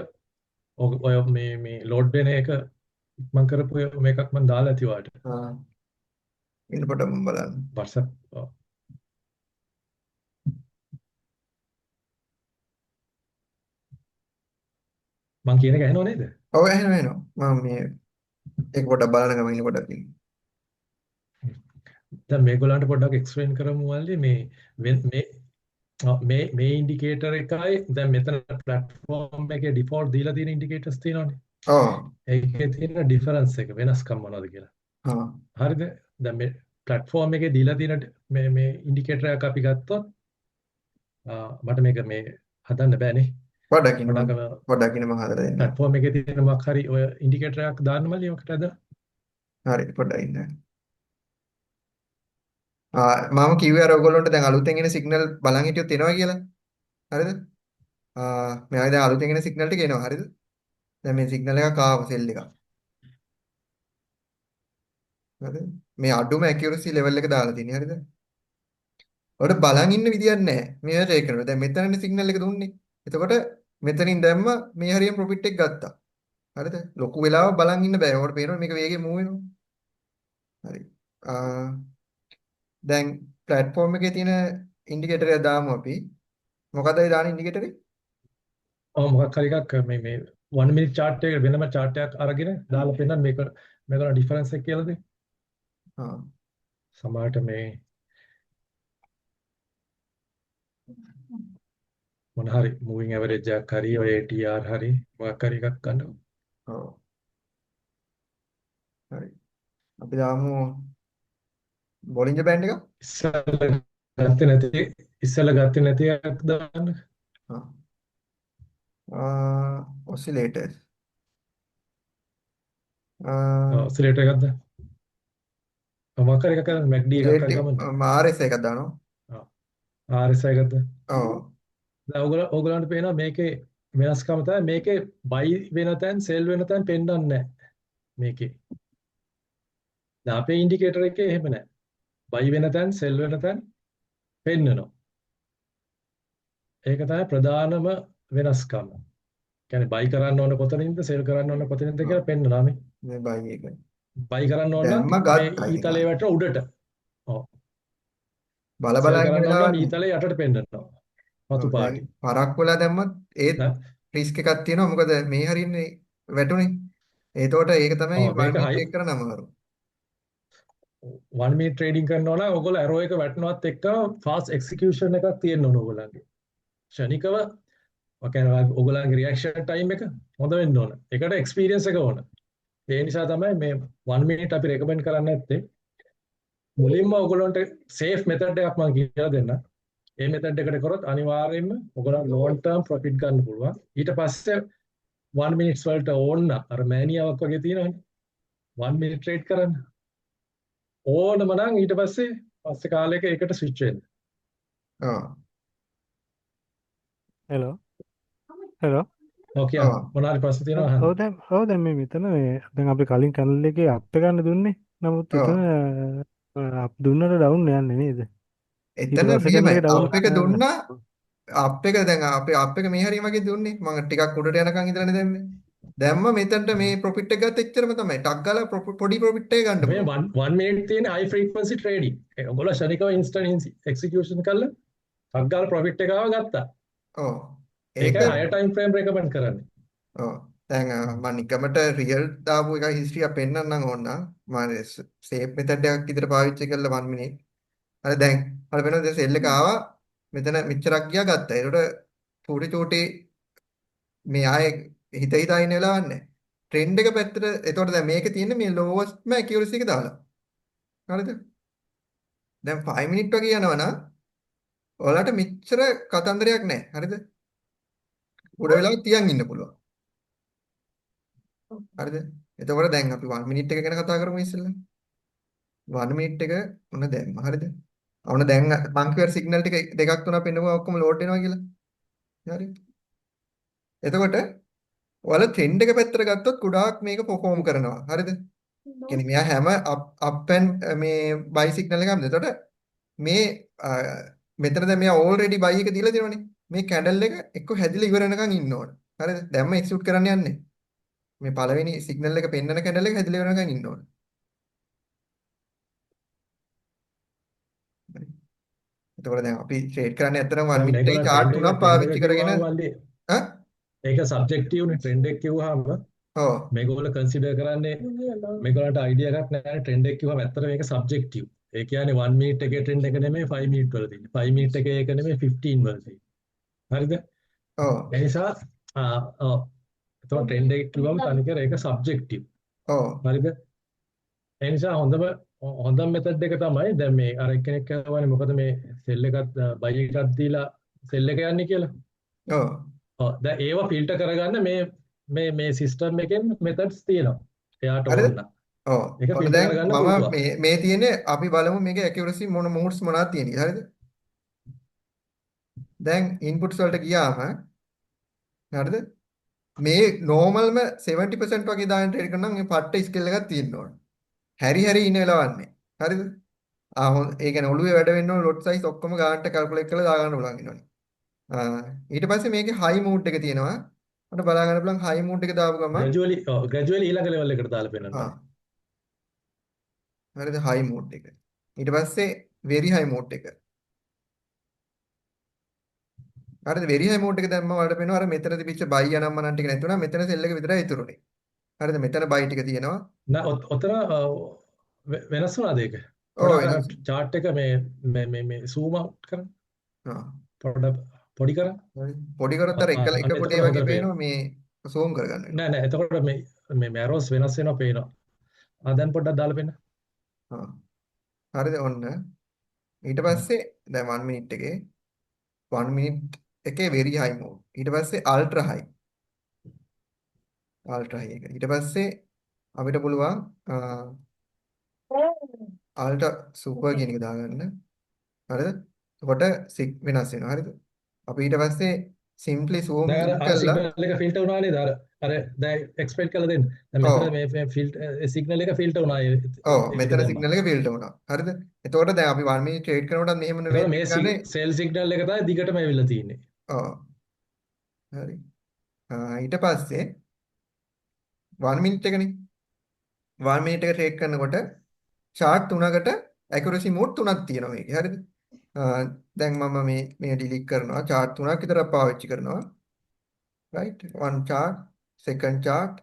ඔය මේ මේ ලෝඩ් වෙන එක ඉක්මන් කරපු මේකක් මම දාලා ඇති ඔයාට. ආ ඉන්න පොඩ්ඩක් මම බලන්න. WhatsApp ඔව්. මං කියන එක ඇහෙනව නේද? ඔව් ඇහෙනවා ඇහෙනවා. මම මේ ඒක පොඩ්ඩක් බලන ගමන් ඉන්න පොඩ්ඩක් ඉන්න. දැන් මේගොල්ලන්ට පොඩ්ඩක් එක්ස්ප්ලেইন කරමු මල්ලි මේ මේ මේ මේ ඉන්ඩිකේටර් එකයි දැන් මෙතන ප්ලැට්ෆෝම් එකේ ඩිෆෝල්ට් දීලා තියෙන ඉන්ඩිකේටර්ස් තියෙනවනේ. ඔව්. ඒකේ තියෙන ඩිෆරන්ස් එක වෙනස්කම් මොනවද කියලා. ආ හරිද? දැන් මේ ප්ලැට්ෆෝම් එකේ දීලා තියෙන මේ මේ ඉන්ඩිකේටර් එකක් අපි ගත්තොත් මට මේක මේ හදන්න බෑනේ. පොඩ්ඩක් ඉන්න මම පොඩ්ඩක් පොඩ්ඩක් ඉන්න මම හදලා දෙන්නම්. ප්ලැට්ෆෝම් එකේ තියෙන මොකක් හරි ඔය ඉන්ඩිකේටර් එකක් දාන්න මල්ලි ඔකට ඇදලා. හරි පොඩ්ඩක් ඉන්න. ආ මම කිව්වේ අර ඔයගොල්ලන්ට දැන් අලුතෙන් එන සිග්නල් බලන් හිටියොත් එනවා කියලා. හරිද? ආ මෙයාගේ දැන් අලුතෙන් එන සිග්නල් ටික එනවා. හරිද? දැන් මේ සිග්නල් එකක් ආවා සෙල් එකක්. හරිද? මේ අඩුම ඇකියුරසි ලෙවල් එක දාලා තියෙන්නේ. හරිද? ඔයාලට බලන් ඉන්න විදියක් නැහැ. මේ ට්‍රේඩ් කරනකොට. දැන් මෙතනනේ සිග්නල් එක දුන්නේ. එතකොට මෙතනින් දැම්ම මේ හරියම ප්‍රොෆිට් එක ගත්තා. හරිද? ලොකු වෙලාවක් බලන් ඉන්න බෑ. ඔයාලට පේනවා මේක වේගෙන් මූව් වෙනවා. හරි. ආ දැන් ප්ලැට්ෆෝම් එකේ තියෙන ඉන්ඩිකේටර් එක දාමු අපි. මොකද ඒ දාන ඉන්ඩිකේටර් එක? ඔව් මොකක් හරි එකක් මේ මේ 1 minute chart එක වෙනම chart එකක් අරගෙන දාලා පෙන්නන්න මේක මේක ඩිෆරන්ස් එක කියලා දෙන්න. ආ සමහරට මේ මොන හරි මූවිං ඇවරේජ් එකක් හරි ඔය ATR හරි මොකක් හරි එකක් ගන්න. ඔව්. හරි. අපි දාමු බොලින්ජර් බෑන්ඩ් එක. ඉස්සෙල්ලා ගත්තේ නැති ඉස්සෙල්ලා ගත්තේ නැති එකක් දාන්න. ආ ආ ඔසිලේටර්ස්. ආ ඔසිලේටර් එකක් දාන්න. මොකක් හරි එකක් ගන්න MACD එකක් හරි ගමන්. මම RSI එකක් දානවා. ඔව් RSI එකක් දාන්න. ඔව්. දැන් ඔයගොල්ලන්ට පේනවා මේකේ වෙනස්කම තමයි මේකේ බයි වෙන තැන් සෙල් වෙන තැන් පෙන්වන්නේ නැහැ මේකේ. දැන් අපේ ඉන්ඩිකේටර් එකේ එහෙම නැහැ. බයි වෙන තැන් සෙල් වෙන තැන් පෙන්නනවා. ඒක තමයි ප්‍රධානම වෙනස්කම. කියන්නේ බයි කරන්න ඕන කොතනින්ද සෙල් කරන්න ඕන කොතනින්ද කියලා පෙන්නනවා මේ. මේ බයි එක. බයි කරන්න ඕන නම් දැම්ම මේ ගත්තා ඉතින් ඊතලේ ආයෙ. වැටෙන උඩට. ඔව්. බල සෙල් බලා ඉන්න කරන්න ඕන වෙලාවක් නම් නෑ. ඊතලේ යටට පෙන්නනවා. ඔව් රතු දැන් පාටින්. පරක් වෙලා දැම්මත් ඒත් දැන් රිස්ක් එකක් තියෙනවා. මොකද මේ හරියන්නේ වැටුනේ. එතකොට ඒක තමයි ඔව් 1 මේක මිනිට් හයි එක කරන්න අමාරු. 1 මිනිට් ට්‍රේඩින් කරනවා නම් ඔයගොල්ලෝ ඇරෝ එක වැටෙනවත් එක්කම ෆාස්ට් එක්සිකියුෂන් එකක් තියෙන්න ඕන ඔයගොල්ලන්ගේ. ක්ෂණිකව ඔය කියන්නේ ඔයගොල්ලන්ගේ රියැක්ෂන් ටයිම් එක හොඳ වෙන්න ඕන. ඒකට එක්ස්පීරියන්ස් එක ඕන. ඒ නිසා තමයි මේ 1 මිනිට් අපි රෙකමන්ඩ් කරන්නේ නැත්තේ. මුලින්ම ඔයගොල්ලන්ට සේෆ් මෙතඩ් එකක් මම කියලා දෙන්නම්. ඒ මෙතඩ් එකට කරොත් අනිවාර්යයෙන්ම ඔයගොල්ලන් ලොන්ග් ටර්ම් ප්‍රොෆිට් ගන්න පුළුවන්. ඊට පස්සේ 1 මිනිට්ස් වලට ඕන නම් අර මෑනියාවක් වගේ තියෙනවනේ. 1 මිනිට් ට්‍රේඩ් කරන්න. ඕනම නම් ඊට පස්සේ පස්සේ කාලෙක ඒකට ස්විච් වෙන්න. ඔව්. හෙලෝ හෙලෝ ඔව් කියන්න. ඔව්. මොන හරි ප්‍රශ්න තියෙනවා අහන්න. ඔව් දැන් ඔව් දැන් මේ මෙතන මේ දැන් අපි කලින් කැනල් එකේ අප් එක ගන්න දුන්නේ. නමුත් ඔව්. එතන අප් දුන්නට ඩවුන් යන්නේ නේද? ඊට එතන පස්සේ කැනල් මෙහෙමයි එකේ ඩවුන් අප් එක දුන්නා අප් එක දැන් අපේ අප් එක මේ හරිය වගේ දුන්නේ මම ටිකක් උඩට යනකම් ඉඳලානේ දැම්මේ. දැම්ම මෙතනට මේ ප්‍රොෆිට් එක ගත්ත එච්චරම තමයි. ටක් ගාලා පොඩි ප්‍රොෆිට් එක ගන්න මේ පුළුවන්. 1 මිනිට් තියෙන හයි ෆ්‍රීකවන්සි ට්‍රේඩින්. ඒ ඔයගොල්ලෝ ක්ෂණිකව ඉන්ස්ටන්ට් එක්සිකියුෂන් කරලා ටක් ගාලා ප්‍රොෆිට් එක ආව ගත්තා. ඔව්. ඒක ඒකයි හයර් ටයිම් ෆ්‍රේම් රෙකමන්ඩ් කරන්නේ. ඔව්. දැන් මම නිකමට රියල් දාපු එක හිස්ටරි එක පෙන්නන්නම් ඕන නම් මම සේෆ් මෙතඩ් එකක් විතර පාවිච්චි කරලා 1 මිනිට්. හරි දැන් අර වෙනද දැන් සෙල් එක ආවා මෙතන මෙච්චරක් ගියා ගත්තා. ඒකට චූටි චූටි මේ ආයේ හිත හිතා ඉන්න වෙලාවක් නැහැ. ට්‍රෙන්ඩ් එක පැත්තට එතකොට දැන් මේකේ තියෙන්නේ මේ ලෝවස්ට්ම ඇකියුරසි එක දාලා. හරිද? දැන් 5 මිනිට් වගේ යනවා නම් ඔයාලට මෙච්චර කතන්දරයක් නැහැ. හරිද? ගොඩ වෙලාවක් තියන් ඉන්න පුළුවන්. හරිද? එතකොට දැන් අපි 1 මිනිට් එක ගැන කතා කරමු ඉස්සෙල්ලා. 1 මිනිට් එක ඔන්න දැම්ම. හරිද? ඔන්න දැන් මං කිව්ව සිග්නල් ටික දෙකක් තුනක් පෙන්නපුවා ඔක්කොම ලෝඩ් වෙනවා කියලා. හරි. එතකොට ඔයාලා ට්‍රෙන්ඩ් එක පැත්තට ගත්තොත් ගොඩාක් මේක පර්ෆෝම් කරනවා. හරිද? කියන්නේ මෙයා හැම අප් අප් ඇන්ඩ් මේ බයි සිග්නල් එකක්ම. එතකොට මේ මෙතන දැන් මෙයා ඕල්රෙඩි බයි එක දීලා තියෙනවනේ. මේ කැන්ඩල් එක එක්ක හැදිලා ඉවර වෙනකන් ඉන්න ඕන. හරිද? දැන්ම එක්සිකියුට් කරන්න යන්නේ. මේ පළවෙනි සිග්නල් එක පෙන්නන කැන්ඩල් එක හැදිලා ඉවර වෙනකන් ඉන්න ඕන. හරි. එතකොට දැන් අපි ට්‍රේඩ් කරන්නේ ඇත්තටම 1 දැන් මිනිට් එකේ මේගොල්ලෝ චාට් ට්‍රෙන්ඩ් එක තුනක් ට්‍රෙන්ඩ් පාවිච්චි එක කරගෙන කිව්වහම වල්ලි ඈ ඒක සබ්ජෙක්ටිව් නේ ට්‍රෙන්ඩ් එක කිව්වහම ඔව් මේගොල්ලෝ කන්සිඩර් කරන්නේ මේගොල්ලන්ට අයිඩියා එකක් නැහැ ට්‍රෙන්ඩ් එක කිව්වම ඇත්තට මේක සබ්ජෙක්ටිව්. ඒ කියන්නේ 1 මිනිට් එකේ ට්‍රෙන්ඩ් එක නෙමෙයි 5 මිනිට් වල තියෙන්නේ. 5 මිනිට් එකේ එක නෙමෙයි 15 වල තියෙන්නේ. හරිද? ඔව් ඒ නිසා ඔව් එතකොට ට්‍රෙන්ඩ් එක කිව්වම තනිකර ඒක සබ්ජෙක්ටිව්. ඔව් හරිද? ඒ නිසා හොඳම හොඳම මෙතඩ් එක තමයි දැන් මේ අර එක්කෙනෙක් කියවනේ මොකද මේ සෙල් එකත් බයි එකක් දීලා සෙල් එක යන්නේ කියලා. ඔව් ඔව් දැන් ඒවා ෆිල්ටර් කරගන්න මේ මේ මේ සිස්ටම් එකෙන් මෙතඩ්ස් තියෙනවා. එයාට හරිද? ඕන නම්. ඔව් ඒක ඔන්න ෆිල්ටර් දැන් කරගන්න මම පුළුවන්. මේ මේ තියෙන්නේ අපි බලමු මේකේ ඇකියුරසි මොන මෝඩ්ස් මොනවද තියෙන්නේ කියලා. හරිද? දැන් ඉන්පුට්ස් වලට ගියාම හරිද? මේ නෝමල්ම 70% වගේ දාන ට්‍රේඩ් කරනවා නම් මේ පට්ට ස්කිල් එකක් තියෙන්න ඕන. හැරි හැරි ඉන්න වෙලාවක් නැහැ. හරිද? ආ හොඳ ඒ කියන්නේ ඔළුවේ වැඩ වෙන්න ඕන ලොට් සයිස් ඔක්කොම ගානට කැල්කියුලේට් කරලා දාගන්න පුළුවන් වෙනවනේ. ආ ඊට පස්සේ මේකේ හයි මෝඩ් එක තියෙනවා. මට බලා ගන්න පුළුවන් හයි මෝඩ් එක දාපු ගමන් ග්‍රැජුවලි ඔව් ග්‍රැජුවලි ඊළඟ ලෙවල් එකට දාලා පෙන්නන්න ආ ඕනේ. හරිද හයි මෝඩ් එක. ඊට පස්සේ වෙරි හයි මෝඩ් එක. හරිද වෙරි හයි මෝඩ් එක දැම්මම ඔයාලට පේනවා අර මෙතන තිබිච්ච බයි අනම්මනම් ටික නැති වුණා. මෙතන සෙල් එක විතරයි ඉතුරුනේ. හරිද මෙතන බයි ටික තියෙනවා. නෑ ඔතන වෙනස් වුණාද ඒක? ඔව් පොඩක් අර වෙනස්. චාට් එක මේ මේ මේ මේ සූම් අවුට් කරන්න. ආ පොඩක් පොඩි කරන්න. හරි. පොඩි කරොත් අර එක එක අන්න පොඩේ එතකොට වගේ හොඳට පේනවා. පේනවා මේ සූම් කරගන්න වෙනවා. නෑ නෑ එතකොට මේ මේ ඇරෝස් වෙනස් වෙනවා පේනවා. ආ දැන් පොඩ්ඩක් දාලා පෙන්න. ආ හරිද ඔන්න ඊට පස්සේ දැන් 1 මිනිට් එකේ 1 මිනිට් එකේ very high mode. ඊට පස්සේ ultra high. Ultra high එක. ඊට පස්සේ අපිට පුළුවන් අල්ට්‍රා සුපර් කියන එක දාගන්න. හරිද? එතකොට සිග් වෙනස් වෙනවා. හරිද? අපි ඊට පස්සේ සිම්ප්ලි zoom දැන් ඉන් අර අර කරලා සිග්නල් එක ෆිල්ටර් වුණා නේද? අර අර දැන් එක්ස්පෙක්ට් කරලා දෙන්න. දැන් ඔව් මෙතන මේ මේ ෆිල්ටර් සිග්නල් එක ෆිල්ටර් වුණා ඒ ඔව් ඒක මෙතන දැම්මා. සිග්නල් එක ෆිල්ටර් වුණා. හරිද? එතකොට දැන් අපි 1 minute trade කරනකොටත් මෙහෙම නෙවෙයි එතකොට මේ කරන්නේ. සෙල් සිග්නල් එක තමයි දිගටම ඇවිල්ලා තියෙන්නේ. ඔව් හරි. ඊට පස්සේ 1 minute එකනේ. 1 minute එක ට්‍රේඩ් කරනකොට චාට් තුනකට ඇකියුරසි මෝඩ් තුනක් තියෙනවා මේකේ. හරිද? දැන් මම මේ මේ ඩිලීට් කරනවා. චාට් තුනක් විතර පාවිච්චි කරනවා. Right? One chart, second chart.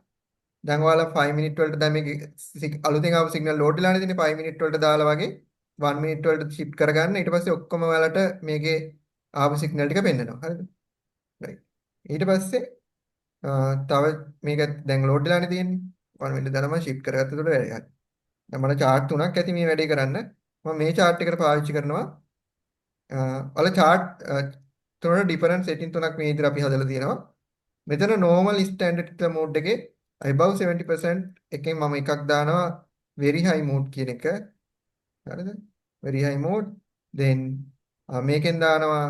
දැන් ඔයාලා 5 minute වලට දැන් මේක අලුතෙන් ආපු සිග්නල් ලෝඩ් වෙලානේ තියෙන්නේ 5 minute වලට දාලා වගේ 1 minute වලට ෂිෆ්ට් කරගන්න. ඊට පස්සේ ඔක්කොම ඔයාලට මේකේ ආපු සිග්නල් ටික පෙන්නනවා. හරිද? Right. ඊට පස්සේ තව මේක දැන් ලෝඩ් වෙලානේ තියෙන්නේ. 1 minute දාලා මම ෂිෆ්ට් කරගත්ත එතකොට වැඩේ හරි. දැන් මට චාට් තුනක් ඇති මේ වැඩේ කරන්න. මම මේ චාට් එකට පාවිච්චි කරනවා. ඔයාලා චාට් තුනට ඩිෆරන්ට් සෙටින් තුනක් මේ විදිහට අපි හදලා තියෙනවා. මෙතන normal standard කියලා මෝඩ් එකේ above 70% එකෙන් මම එකක් දානවා very high mode කියන එක. හරිද? Very high mode. Then මේකෙන් දානවා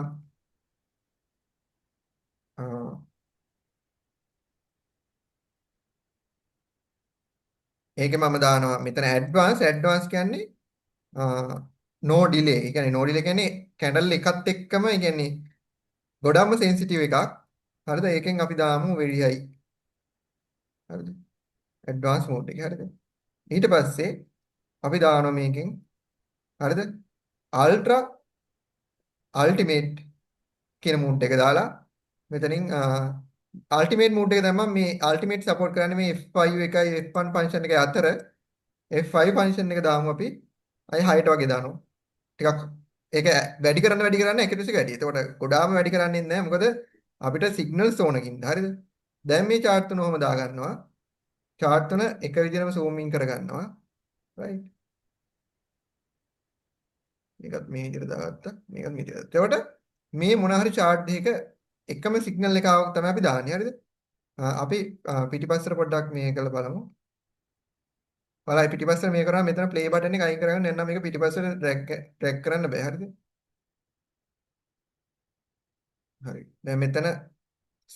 ඒකේ මම දානවා මෙතන ඇඩ්වාන්ස්. ඇඩ්වාන්ස් කියන්නේ no delay. ඒ කියන්නේ no delay කියන්නේ කැන්ඩල් එකත් එක්කම, ඒ කියන්නේ ගොඩක්ම සෙන්සිටිව් එකක්. හරිද? ඒකෙන් අපි දාමු very high. හරිද? ඇඩ්වාන්ස් මෝඩ් එක. හරිද? ඊට පස්සේ අපි දානවා මේකෙන් හරිද? අල්ට්‍රා අල්ටිමේට් කියන මෝඩ් එක දාලා මෙතනින් අල්ටිමේට් මෝඩ් එක දැම්මම මේ අල්ටිමේට් සපෝට් කරන්නේ මේ F5 එකයි F1 function එකයි අතර. F5 function එක දාමු අපි. අය 6ට වගේ දානවා. ටිකක් ඒක වැඩි කරන්න වැඩි කරන්න ඇකියුරසි එක වැඩි. එතකොට ගොඩාම වැඩි කරන්නේ නැහැ. මොකද අපිට සිග්නල්ස් ඕනකින්ද. හරිද? දැන් මේ චාට් තුන ඔහොම දාගන්නවා. චාට් තුන එක විදිහටම සූම් ඉන් කරගන්නවා. රයිට්. මේකත් මේ විදිහට දාගත්තා. මේකත් මේ විදිහට. එතකොට මේ මොන හරි චාට් දෙකක එකම සිග්නල් එක ආවොත් තමයි අපි දාන්නේ. හරිද? අපි පිටිපස්සට පොඩ්ඩක් මේ කරලා බලමු. බලයි පිටිපස්සට මේ කරා මෙතන ප්ලේ බටන් එක අයින් කරගන්න නැත්නම් මේක පිටිපස්සට ඩ්‍රැග් ඩ්‍රැග් කරන්න බෑ. හරිද? හරි. දැන් මෙතන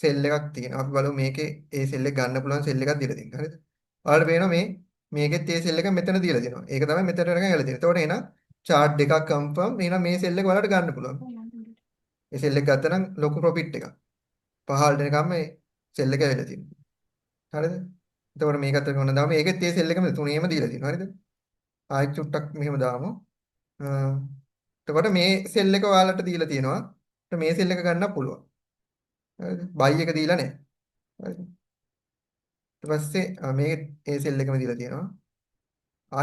සෙල් එකක් තියෙනවා. අපි බලමු මේකේ ඒ සෙල් එක ගන්න පුළුවන් සෙල් එකක් දීලා තියෙනවා. හරිද? ඔයාලට පේනවා මේ මේකෙත් ඒ සෙල් එක මෙතන දීලා තියෙනවා. ඒක තමයි මෙතනට නිකන් ඇවිල්ලා තියෙන්නේ. එතකොට එහෙනම් චාට් දෙකක් කන්ෆර්ම්. එහෙනම් මේ සෙල් එක ඔයාලට ගන්න පුළුවන්. ඒ සෙල් එක ගත්තා නම් ලොකු ප්‍රොෆිට් එකක්. පහළට එනකම් මේ සෙල් එක ඇවිල්ලා තියෙනවා. හරිද? එතකොට මේකත් අපි මොන දාමු? ඒකෙත් ඒ සෙල් එකම තුනේම දීලා තියෙනවා. හරිද? ආයෙත් චුට්ටක් මෙහෙම දාමු. එතකොට මේ සෙල් එක ඔයාලට දීලා තියෙනවා. මේ සෙල් එක ගන්න පුළුවන්. හරිද? බයි එක දීලා නැහැ. හරිද? ඊට පස්සේ මේ ඒ සෙල් එකම දීලා තියෙනවා.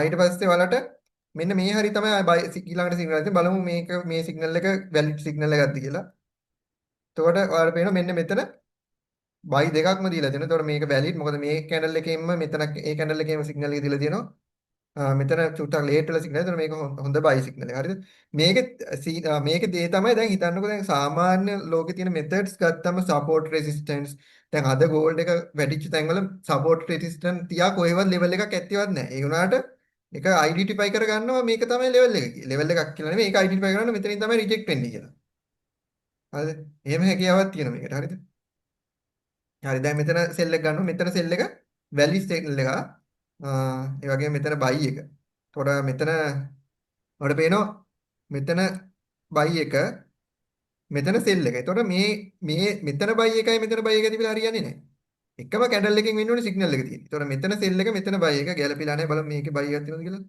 ඊට පස්සේ ඔයාලට මෙන්න මේ හරි තමයි බයි ඊළඟට සිග්නල් එක බලමු මේක මේ සිග්නල් එක වැලිඩ් සිග්නල් එකක්ද කියලා. එතකොට ඔයාලට පේනවා මෙන්න මෙතන බයි දෙකක්ම දීලා තියෙනවා. එතකොට මේක වැලිඩ්. මොකද මේ කැන්ඩල් එකෙන්ම මෙතන ඒ කැන්ඩල් එකේම සිග්නල් එක දීලා තියෙනවා. මෙතන චුට්ටක් ලේට් වෙලා සිග්නල්. එතකොට මේක හොඳ බයි සිග්නල් එක. හරිද? මේකේ මේකේ දේ තමයි දැන් හිතන්නකෝ දැන් සාමාන්‍ය ලෝකේ තියෙන මෙතඩ්ස් ගත්තම සපෝට් රෙසිස්ටන්ස් දැන් අද ගෝල්ඩ් එක වැඩිච්ච තැන්වල සපෝට් රෙසිස්ටන්ස් තියා කොහෙවත් ලෙවල් එකක් ඇත්තේවත් නැහැ. ඒ වුණාට ඒක අයිඩෙන්ටිෆයි කරගන්නවා මේක තමයි ලෙවල් එක කියලා. ලෙවල් එකක් කියලා නෙමෙයි ඒක අයිඩෙන්ටිෆයි කරන්න මෙතනින් තමයි රිජෙක්ට් වෙන්නේ කියලා. හරිද? එහෙම හැකියාවක් තියෙනවා මේකට. හරිද? හරි දැන් මෙතන සෙල් එක ගන්නවා. මෙතන සෙල් එක වැලිඩ් සෙල් එක. ඒ වගේම මෙතන බයි එක. එතකොට මෙතන ඔයාලට පේනවා මෙතන බයි එක මෙතන සෙල් එක. එතකොට මේ මේ මෙතන බයි එකයි මෙතන බයි එකයි තිබිලා හරියන්නේ නැහැ. එකම කැන්ඩල් එකකින් වෙන්න ඕනේ සිග්නල් එක තියෙන්නේ. එතකොට මෙතන සෙල් එක මෙතන බයි එක ගැලපිලා නැහැ. බලමු මේකේ බයි එකක් තියෙනවද කියලා.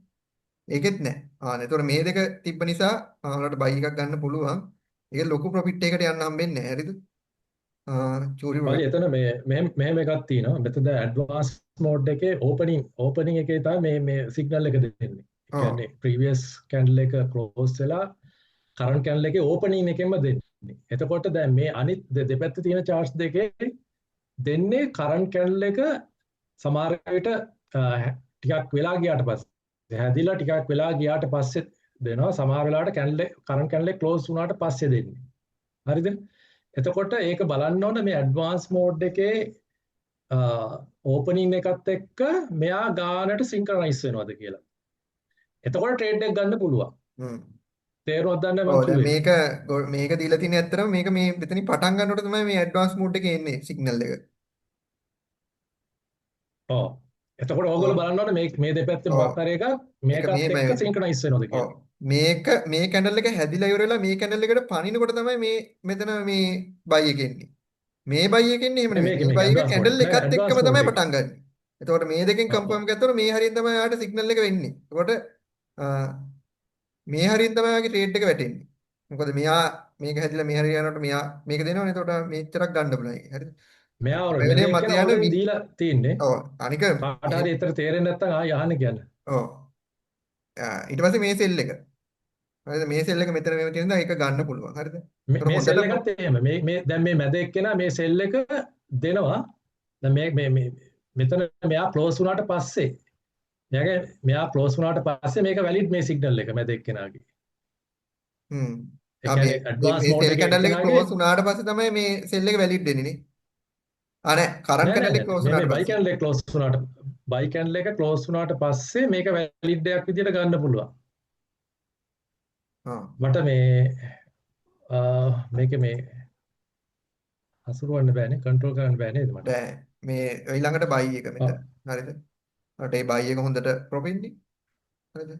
ඒකෙත් නැහැ. එතකොට මේ දෙක තිබ්බ නිසා ඔයාලට බයි එකක් ගන්න පුළුවන්. ඒක ලොකු ප්‍රොෆිට් එකකට යන්න හම්බෙන්නේ නැහැ. හරිද? චූරි මල්ලි ප්‍රොෆිට්. එතන මේ මෙහෙම මෙහෙම එකක් තියෙනවා. මෙතන දැන් ඇඩ්වාන්ස් මෝඩ් එකේ ඕපනින් ඕපනින් එකේ තමයි මේ මේ සිග්නල් එක දෙන්නේ. ඒ කියන්නේ ප්‍රීවියස් කැන්ඩල් එක ක්ලෝස් වෙලා කරන්ට් කැන්ඩල් එකේ ඕපනින් එකෙන්ම දෙන්නේ. එතකොට දැන් මේ අනිත් දෙපැත්තේ තියෙන චාර්ට්ස් දෙකේ දෙන්නේ කරන්ට් කැන්ඩල් එක සමහර විට ටිකක් වෙලා ගියාට පස්සේ හැදිලා ටිකක් වෙලා ගියාට පස්සේ දෙනවා. සමහර වෙලාවට කැන්ඩල් කරන්ට් කැන්ඩල් එක ක්ලෝස් වුණාට පස්සේ දෙන්නේ. හරිද? එතකොට ඒක බලන්න ඕන මේ ඇඩ්වාන්ස් මෝඩ් එකේ ඕපනින් එකත් එක්ක මෙයා ගානට සින්ක්‍රොනයිස් වෙනවද කියලා. එතකොට ට්‍රේඩ් එක ගන්න පුළුවන්. තේරුණාද දන්නේ නැහැ ඔව් මං දැන් කිව්වේ. මේක මේක දීලා තියෙන්නේ ඇත්තටම මේක මේ මෙතනින් පටන් ගන්නකොට තමයි මේ ඇඩ්වාන්ස් මෝඩ් එකේ එන්නේ සිග්නල් එක. ඔව්. එතකොට ඔව් ඕගොල්ලෝ බලන්න ඕනේ මේ මේ දෙපැත්තේ ඔව් මොකක් හරි එකක් ඒක මේකත් මෙහෙමයි එක්ක වෙන්නේ. සින්ක්‍රොනයිස් වෙනවද ඔව් කියලා. මේක මේ කැන්ඩල් එක හැදිලා ඉවර වෙලා මේ කැන්ඩල් එකට පනිනකොට තමයි මේ මෙතන මේ බයි එක එන්නේ. මේ බයි එක එන්නේ එහෙම නේ නෙමෙයි. මේක මේ මේක බයි එක ඇඩ්වාන්ස් මෝඩ් කැන්ඩල් නෑ එකත් ඇඩ්වාන්ස් එක්කම මෝඩ් තමයි එකේ. පටන් ගන්නෙ. එතකොට මේ දෙකෙන් ඔව් ඔව්. කන්ෆර්ම් ගත්තොත් මේ හරියෙන් තමයි ආට සිග්නල් එක වෙන්නේ. එතකොට මේ හරියෙන් තමයි ආගේ ට්‍රේඩ් එක වැටෙන්නේ. මොකද මෙයා මේක හැදිලා මේ හරිය යනකොට මෙයා මේක දෙනවනේ. එතකොට මෙච්චරක් ගන්න පුළුවන් ඒක. හරිද? මෙයා හැම ඔර මැද වෙලේම මත එක්කෙනා යන ඔල්රෙඩි දීලා තින්නේ. ඔව් අනික කාට හරි ඊතර තේරෙන්නේ නැත්නම් ආයෙ අහන්න කියන්න. ඔව් ඊට පස්සේ මේ සෙල් එක. හරිද? මේ සෙල් එක මෙතන මෙහෙම තියෙන දා ඒක ගන්න පුළුවන්. හරිද? මේ එතකොට මේ සෙල් හොඳට එකත් එහෙම. මේ මේ දැන් මේ මැද එක්කෙනා මේ සෙල් එක දෙනවා. දැන් මේ මේ මේ මෙතන මෙයා ක්ලෝස් වුණාට පස්සේ මෙයාගේ මෙයා ක්ලෝස් වුණාට පස්සේ මේක වැලිඩ් මේ සිග්නල් එක මැද එක්කෙනාගේ. හ්ම් ඒ ආ මේ කියන්නේ ඇඩ්වාන්ස් මේ මෝඩ් සෙල් එකේ කැන්ඩල් එක එක්කෙනාගේ ක්ලෝස් වුණාට පස්සේ තමයි මේ සෙල් එක වැලිඩ් වෙන්නේ නේ. ආ නෑ කරන්ට් නෑ නෑ කැන්ඩල් එක නෑ ක්ලෝස් මේ වුණාට මේ බයි පස්සේ. කැන්ඩල් එක ක්ලෝස් වුණාට බයි කැන්ඩල් එක ක්ලෝස් වුණාට පස්සේ මේක වැලිඩ් එකක් විදියට ගන්න පුළුවන්. ආ මට මේ මේක මේ හසුරවන්න බෑනේ කන්ට්‍රෝල් කරන්න බෑ නේද මට? බෑ මේ ඊළඟට බයි එක ඔව් මෙතන. හරිද? අට ඒ බයි එක හොඳට ප්‍රොෆිට් නේ. හරිද?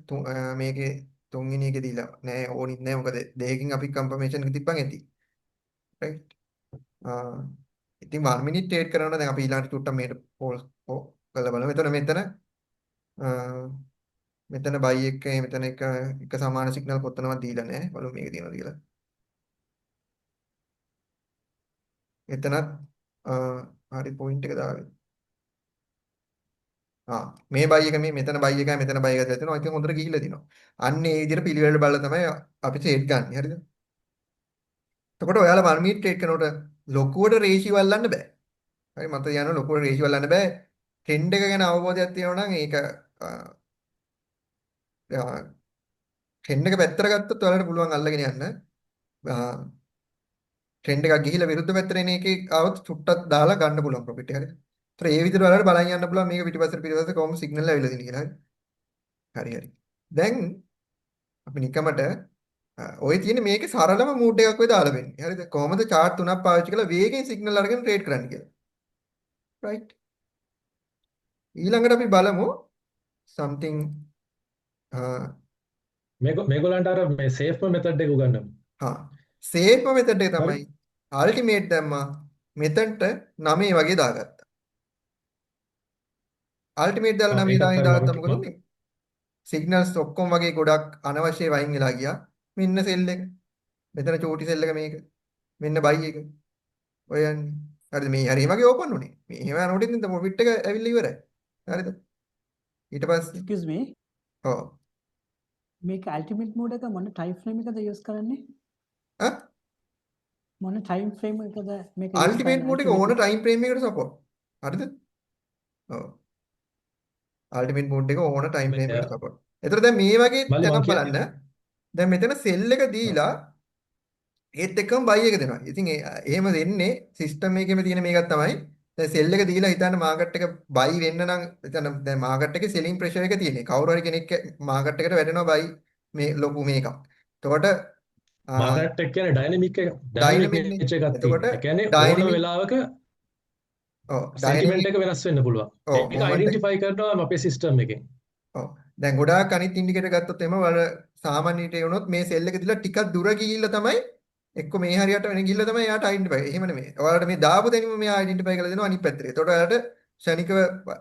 මේකේ තුන්වෙනි එකේ දීලා නෑ ඕනිත් නෑ මොකද දෙකකින් අපි කන්ෆර්මේෂන් එක තිබ්බන් ඇති. රයිට්. ඉතින් 1 මිනිට් ට්‍රේඩ් කරනවා දැන් අපි ඊළඟට චුට්ටක් මේකට පෝල් කරලා බලමු. එතන මෙතන මෙතන බයි එක මෙතන එක එක සමාන සිග්නල් කොතනවත් දීලා නෑ. බලමු මේක තියෙනවද කියලා. එතනත් හරි පොයින්ට් එක දාගෙන. ආ මේ බයි එක මේ මෙතන බයි එකයි මෙතන බයි එකයි තියෙනවා. ඉතින් හොඳට ගිහිල්ලා තිනවා. අන්න ඒ විදිහට පිළිවෙලට බලලා තමයි අපි ට්‍රේඩ් ගන්න. හරිද? එතකොට ඔයාලා 1 මිනිට් ට්‍රේඩ් කරනකොට ලොකුවට රේෂියෝ අල්ලන්න බෑ. හරි මත තියාගන්න ලොකුවට රේෂියෝ අල්ලන්න බෑ. ට්‍රෙන්ඩ් එක ගැන අවබෝධයක් තියෙනවා නම් ඒක ට්‍රෙන්ඩ් එක පැත්තට ගත්තොත් ඔයාලට පුළුවන් අල්ලගෙන යන්න. ට්‍රෙන්ඩ් එකක් ගිහිලා විරුද්ධ පැත්තට එන එකේ ආවොත් චුට්ටක් දාලා ගන්න පුළුවන් ප්‍රොෆිට් එක. හරි. ඒතර ඒ විදිහට ඔයාලට බලන් යන්න පුළුවන් මේක පිටිපස්සට පිටිපස්සට කොහොම සිග්නල් ඇවිල්ලා තියෙන්නේ කියලා. හරි. හරි හරි. දැන් අපි නිකමට ඔය තියෙන මේකේ සරලම මූඩ් එකක් ඔය දාලා වෙන්නේ. හරිද? කොහොමද චාට් තුනක් පාවිච්චි කරලා වේගෙන් සිග්නල් අරගෙන ට්‍රේඩ් කරන්න කියලා. රයිට්. ඊළඟට අපි බලමු something මේගොල්ලන්ට අර මේ සේෆ්ම මෙතඩ් එක උගන්වමු. හා සේෆ්ම මෙතඩ් එක හරි. තමයි අල්ටිමේට් දැම්මා මෙතනට 9 වගේ දාගත්තා. අල්ටිමේට් දාලා ඔව් 9 ඒකත් දාගෙන හරි දාගත්තා මම මොකද උනේ? සිග්නල්ස් ඔක්කොම වගේ ගොඩක් අනවශ්‍ය වයින් වෙලා ගියා. මෙන්න සෙල් එක. මෙතන චූටි සෙල් එක මේක. මෙන්න බයි එක. ඔය යන්නේ. හරිද? මේ හරි වගේ ඕපන් උනේ. මේ එහෙම යනකොට ඉතින් ප්‍රොෆිට් එක ඇවිල්ලා ඉවරයි. හරිද? ඊට පස්සේ Excuse me. ඔව්. මේක අල්ටිමේට් මෝඩ් එක මොන ටයිම් ෆ්‍රේම් එකද යූස් කරන්නේ? ඈ මොන ටයිම් ෆ්‍රේම් එකද මේක යූස් අල්ටිමේට් කරන්නේ මෝඩ් එක ඕන අල්ටිමේට් ටයිම් ෆ්‍රේම් එකකට සපෝට්. හරිද? ඔව්. අල්ටිමේට් මෝඩ් එක ඕන ටයිම් ෆ්‍රේම් එකකට සපෝට්. එතකොට දැන් මේ වගේ මල්ලි මං තැනක් කියන්නේ බලන්න. දැන් මෙතන සෙල් එක දීලා ඒත් එක්කම බයි එක දෙනවා. ඉතින් එහෙම දෙන්නේ සිස්ටම් එකේම තියෙන මේකක් තමයි. දැන් සෙල් එක දීලා හිතන්න මාකට් එක බයි වෙන්න නම් හිතන්න දැන් මාකට් එකේ සෙලින් ප්‍රෙෂර් එක තියෙන්නේ. කවුරු හරි කෙනෙක් මාකට් එකට වැටෙනවා බයි මේ ලොකු මේකක්. එතකොට මාකට් එක කියන්නේ ඩයිනමික් එක ඩයිනමික් ඩයිනමික් නේ. නේචර් එකක් එතකොට තියෙනවා. ඒ කියන්නේ ඕන ඩයිනමික් වෙලාවක ඔව් සෙන්ටිමන්ට් ඩයිනමික් එක වෙනස් වෙන්න පුළුවන්. ඔව් ඒක මොමන්ට් එක අයිඩෙන්ටිෆයි කරනවා අපේ සිස්ටම් එකෙන්. ඔව් දැන් ගොඩාක් අනිත් ඉන්ඩිකේටර් ගත්තොත් එහෙම වල සාමාන්‍ය ඊට වුණොත් මේ සෙල් එක දීලා ටිකක් දුර ගිහිල්ලා තමයි එක්ක මේ හරියට වෙන ගිහිල්ලා තමයි එයාට අයිඩෙන්ටිෆයි. එහෙම නෙමෙයි. ඔයාලට මේ දාපු තැනින්ම මෙයා අයිඩෙන්ටිෆයි කරලා දෙනවා අනිත් පැත්තට. එතකොට ඔයාලට ක්ෂණිකව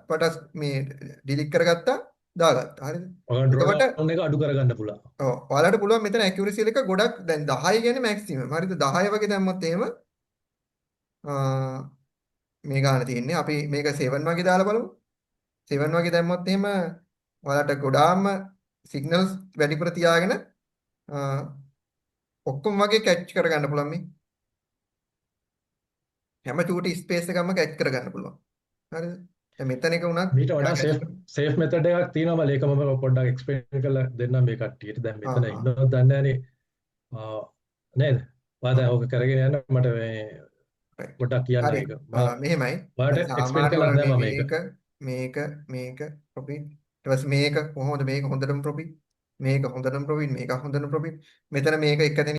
පටස් මේ ඩිලීට් කරගත්තා දාගත්තා. හරිද? ඔයාලා ඩ්‍රෝ එතකොට ඩවුන් එක අඩු කරගන්න පුළුවන්. ඔව් ඔයාලට පුළුවන් මෙතන ඇකියුරසි එක ගොඩක් දැන් 10 කියන්නේ මැක්සිමම්. හරිද? 10 වගේ දැම්මොත් එහෙම මේ ගාන තියෙන්නේ. අපි මේක 7 වගේ දාලා බලමු. 7 වගේ දැම්මොත් එහෙම ඔයාලට ගොඩාක්ම සිග්නල්ස් වැඩිපුර තියාගෙන ඔක්කොම වගේ කැච් කරගන්න පුළුවන් මේ. හැම චූටි ස්පේස් එකක්ම කැච් කරගන්න පුළුවන්. හරිද? දැන් මෙතන එක වුණත් මීට එයා වඩා කැච් සේෆ් සේෆ් මෙතඩ් එකක් තියෙනවා මල්ලි. ඒක මම පොඩ්ඩක් එක්ස්ප්ලেইন කරලා දෙන්නම් මේ කට්ටියට. දැන් ආ මෙතන ආ ඉන්නවද දන්නේ නැහනේ. නේද? ඔයා ඔව් දැන් ඕක කරගෙන යන්න මට මේ රයිට්. පොඩ්ඩක් කියන්න හරි. ඒක. මම මෙහෙමයි. ඔයාලට දැන් එක්ස්ප්ලেইন සාමාන්‍ය කරලා ඔයාලා නෑ මේ මම මේක. මේක මේක මේක ප්‍රොෆිට් ඊට පස්සේ මේක කොහොමද මේක හොඳටම ප්‍රොෆිට්. මේක හොඳටම ප්‍රොෆිට්, මේක හොඳටම ප්‍රොෆිට්. මෙතන මේක එක තැනින්